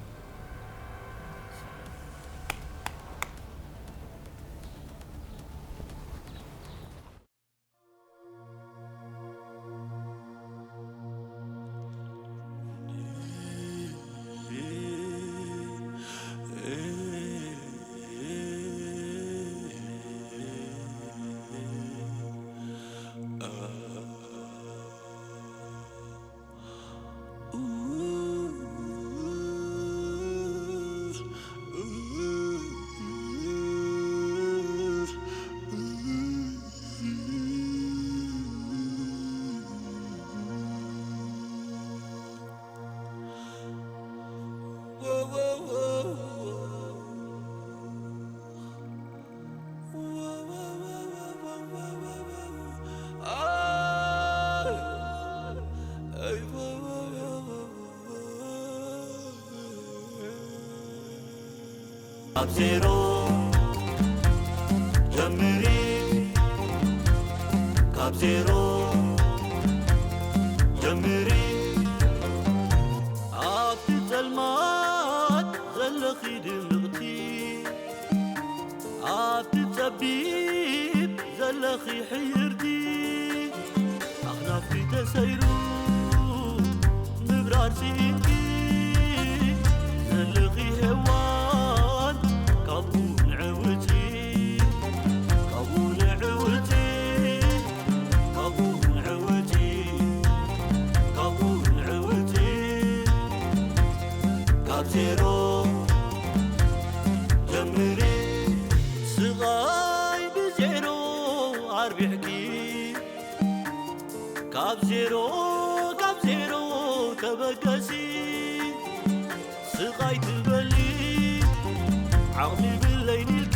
ካብ ዜሮ ጀምሪ፣ ካብ ዜሮ ጀምሪ። ኣብቲ ጸልማት ዘለኺ ድምቕቲ፣ ኣብቲ ጸቢብ ዘለኺ ሕይርቲ፣ ኣኽናፍቲ ተሰይሩ ምብራር ስኢንኪ ዘለኺ ሄዋን፣ ካብኡ ንዕውቲ፣ ካብኡ ንዕውቲ፣ ካብኡ ንዕውቲ፣ ካብኡ ንዕውቲ። ካብ ዜሮ ጀምሪ፣ ስቓይ ብዜሮ ኣርቢሕኪ፣ ካብ ዜሮ፣ ካብ ዜሮ ተበገሲ። ስቓይ ትበሊ ዓቕሚ ብለይን ኢልኪ፣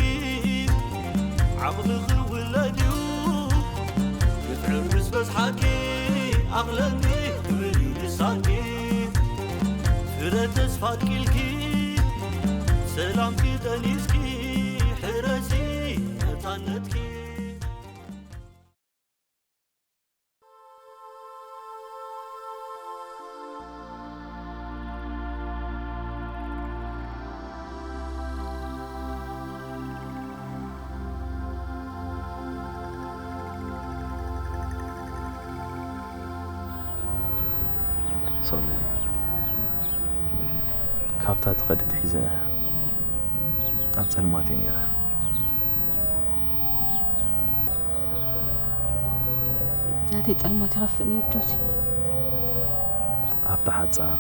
ዓቕሚ ክውለድ እዩ። ክትዕር ምስ በዝሓኪ፣ ኣኽለኒ ክብል እዩ ልሳንኪ። ፍረ ተስፋ ኣጥቂልኪ፣ ሰላምኪ ጠኒስኪ፣ ሕረሲ ነጻነትኪ። ሶሊ፣ ካብታ ትኸዲ ትሒዘ ኣብ ጸልማት እየ ነይረ። ናተይ ጸልማት ይኸፍእ ነይሩ ጆሲ። ኣብታ ሓጻር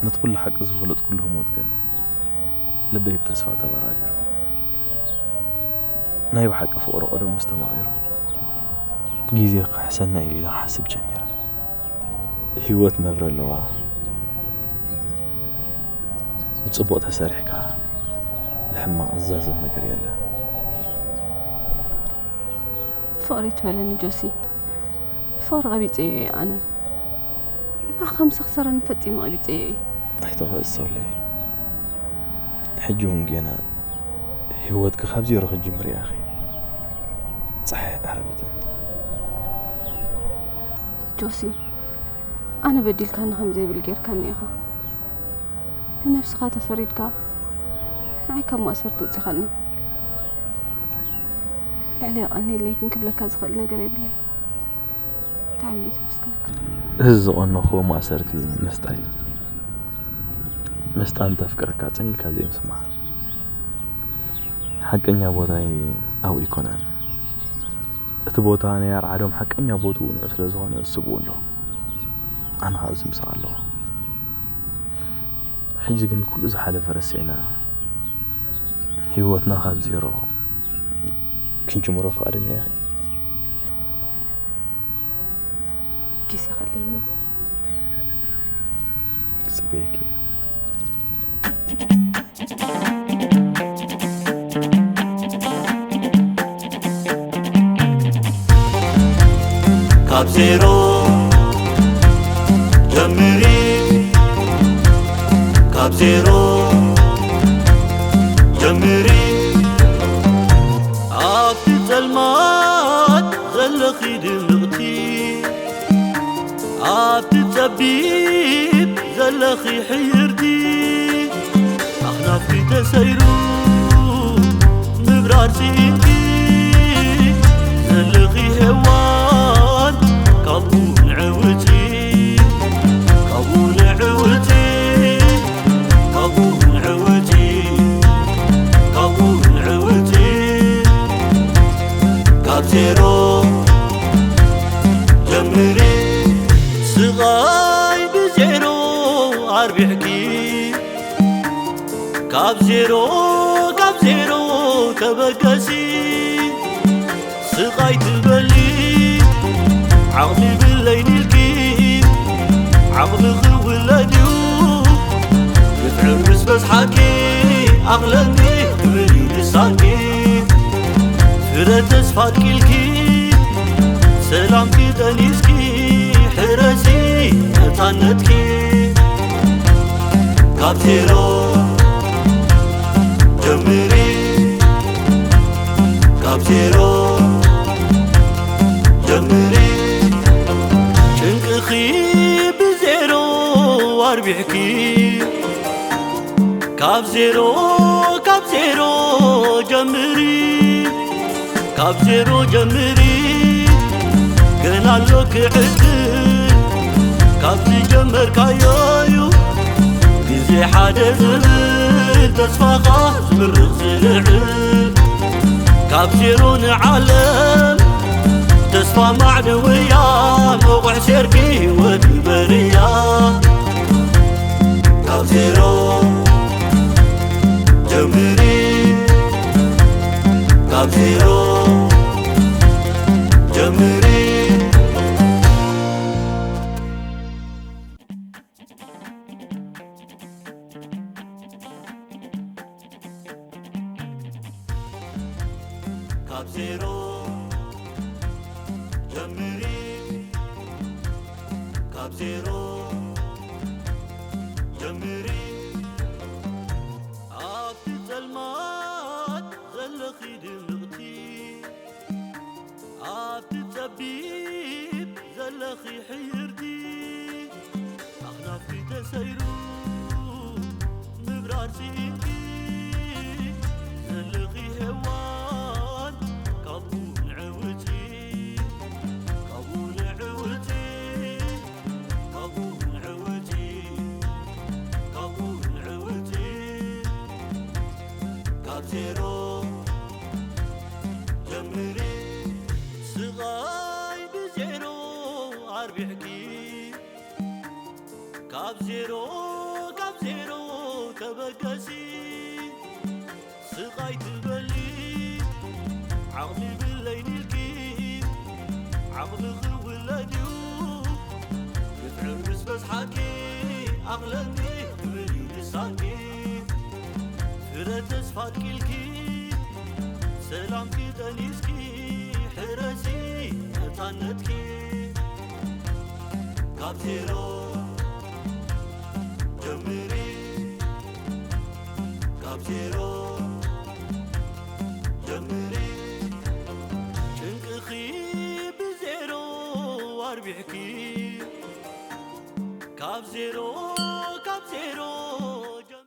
ነቲ ኩሉ ሓቂ ዝፈለጥኩሉ ህሞት ግን ልበይ ብተስፋ ተበራቢሩ። ናይ ብሓቂ ፍቕሪ ቀደሙ ምስ ተማቒሩ፣ ግዜ ክሕሰና ኢሉ ኢለ ክሓስብ ጀሚረ። ህይወት መብረ ኣለዋ። ብጽቡቕ ተሰሪሕካ ብሕማቕ ዝዛዘም ነገር የለን። ፍቕሪ ትበለኒ ጆሲ፣ ፍቕሪ ቀቢጸዮ እየ ኣነ። ንዓኻ ምስ ኣኽሰረኒ ፈጺመ ቀቢጸዮ እየ። ኣይተቐበጽ ሶለይ። ሕጂ እውን ጌና ህይወትኪ ካብ ዜሮ ክትጅምሪ ኢኺ። ጸሓይ ዓረበትን። ጆሲ፣ ኣነ በዲልካኒ ከም ዘይብል ጌርካኒ ኢኻ። ንነብስኻ ተፈሪድካ ንዓይ ካብ ማእሰርቲ ውጺኻኒ። ልዕሊ የቐንየለይ ግን ክብለካ ዝኽእል ነገር የብለይ። ብጣዕሚ እየ ዘመስግነካ። እዚ ዝቐነኹዎ ማእሰርቲ መስጣ እዩ። መስጣ እንተፍቅረካ ጽን ኢልካ ዘይምስማዕ። ሓቀኛ ቦታይ ኣብኡ ኣይኮነን። እቲ ቦታ ናይ ኣርዓዶም ሓቀኛ ቦትኡ ንዑ ስለ ዝኾነ እሱ ብኡ ኣሎ። ኣነ ኸኣ ኣብዚ ምሳኻ ኣለኹ። ሕጂ ግን ኩሉ ዝሓለፈ ረሲዕና፣ ህይወትና ካብ ዜሮ ክንጅምሮ ፍቓደኛ ኢኺ? ግዜ ከለኒ። ክጽበየኪ እየ። ካብ ዜሮ ጀምሪ፣ ካብ ዜሮ ጀምሪ። ኣብቲ ጸልማት ዘለኺ ድምቕቲ፣ ኣብቲ ጸቢብ ዘለኺ ሕይርቲ፣ ኣኽናፍኪ ተሰይሩ ምብራር ስኢንኪ ዘለኺ ሄዋን፣ ካብኡ ንዕውቲ፣ ካብኡ ንዕውቲ፣ ካብኡ ንዕውቲ፣ ካብኡ ንዕውቲ። ካብ ዜሮ ጀምሪ፣ ስቓይ ብዜሮ ኣርቢሕኪ፣ ካብ ዜሮ፣ ካብ ዜሮ ተበገሲ። ስቓይ ትበሊ፣ ዓቕሚ ብለይን ኢልኪ፣ ዓቕሚ ክውለድ እዩ። ግፍዒ ምስ በዝሓኪ፣ ኣኽለኒ ክብል እዩ ልሳንኪ። ፍረ ተስፋ ኣጥቂልኪ፣ ሰላምኪ ጠኒስኪ፣ ሕረሲ ነጻነትኪ። ካብ ዜሮ ጀምሪ፣ ካብ ዜሮ ጀምሪ። ጭንቅኺ ብዜሮ ኣርቢሕኪ፣ ካብ ዜሮ፣ ካብ ዜሮ ጀምሪ፣ ካብ ዜሮ ጀምሪ። ገና ኣሎ ክዕድል፣ ካብ ዝጀመርካዮ እዩ ግዜ ሓደ ዝብል፣ ተስፋኻ ዝምርቕ ዝልዕል። ካብ ዜሮ ንዓለም ተስፋ ማዕነውያ፣ መቑሕ ሴርኪ ህይወት ይበርያ። ካብ ዜሮ ጀምሪ፣ ካብ ዜሮ ጀምሪ። ካብ ዜሮ ጀምሪ፣ ካብ ዜሮ ጀምሪ። ኣብቲ ጸልማት ዘለኺ ድምቕቲ፣ ኣብቲ ጸቢብ ዘለኺ ሕይርቲ፣ ኣኽናፍኪ ተሰይሩ ምብራር ስኢንኪ ዘለኺ ሄዋን፣ ካብኡ ንዕውቲ፣ ካብኡ ንዕውቲ፣ ካብኡ ንዕውቲ፣ ካብኡ ንዕውቲ። ካብ ዜሮ ጀምሪ፣ ስቓይ ብዜሮ ኣርቢሕኪ፣ ካብ ዜሮ፣ ካብ ዜሮ ተበገሲ። ስቓይ ትበሊ፣ ዓቕሚ ብለይን ኢልኪ፣ ዓቕሚ ክውለድ እዩ። ግፍዒ ምስ በዝሓኪ፣ ኣኽለኒ ክብል እዩ ልሳንኪ። ፍረ ተስፋ ኣጥቂልኪ፣ ሰላምኪ ጠኒስኪ፣ ሕረሲ ነጻነትኪ። ካብ ዜሮ ጀምሪ፣ ካብ ዜሮ ጀምሪ። ጭንቅኺ ብዜሮ ኣርቢሕኪ፣ ካብ ዜሮ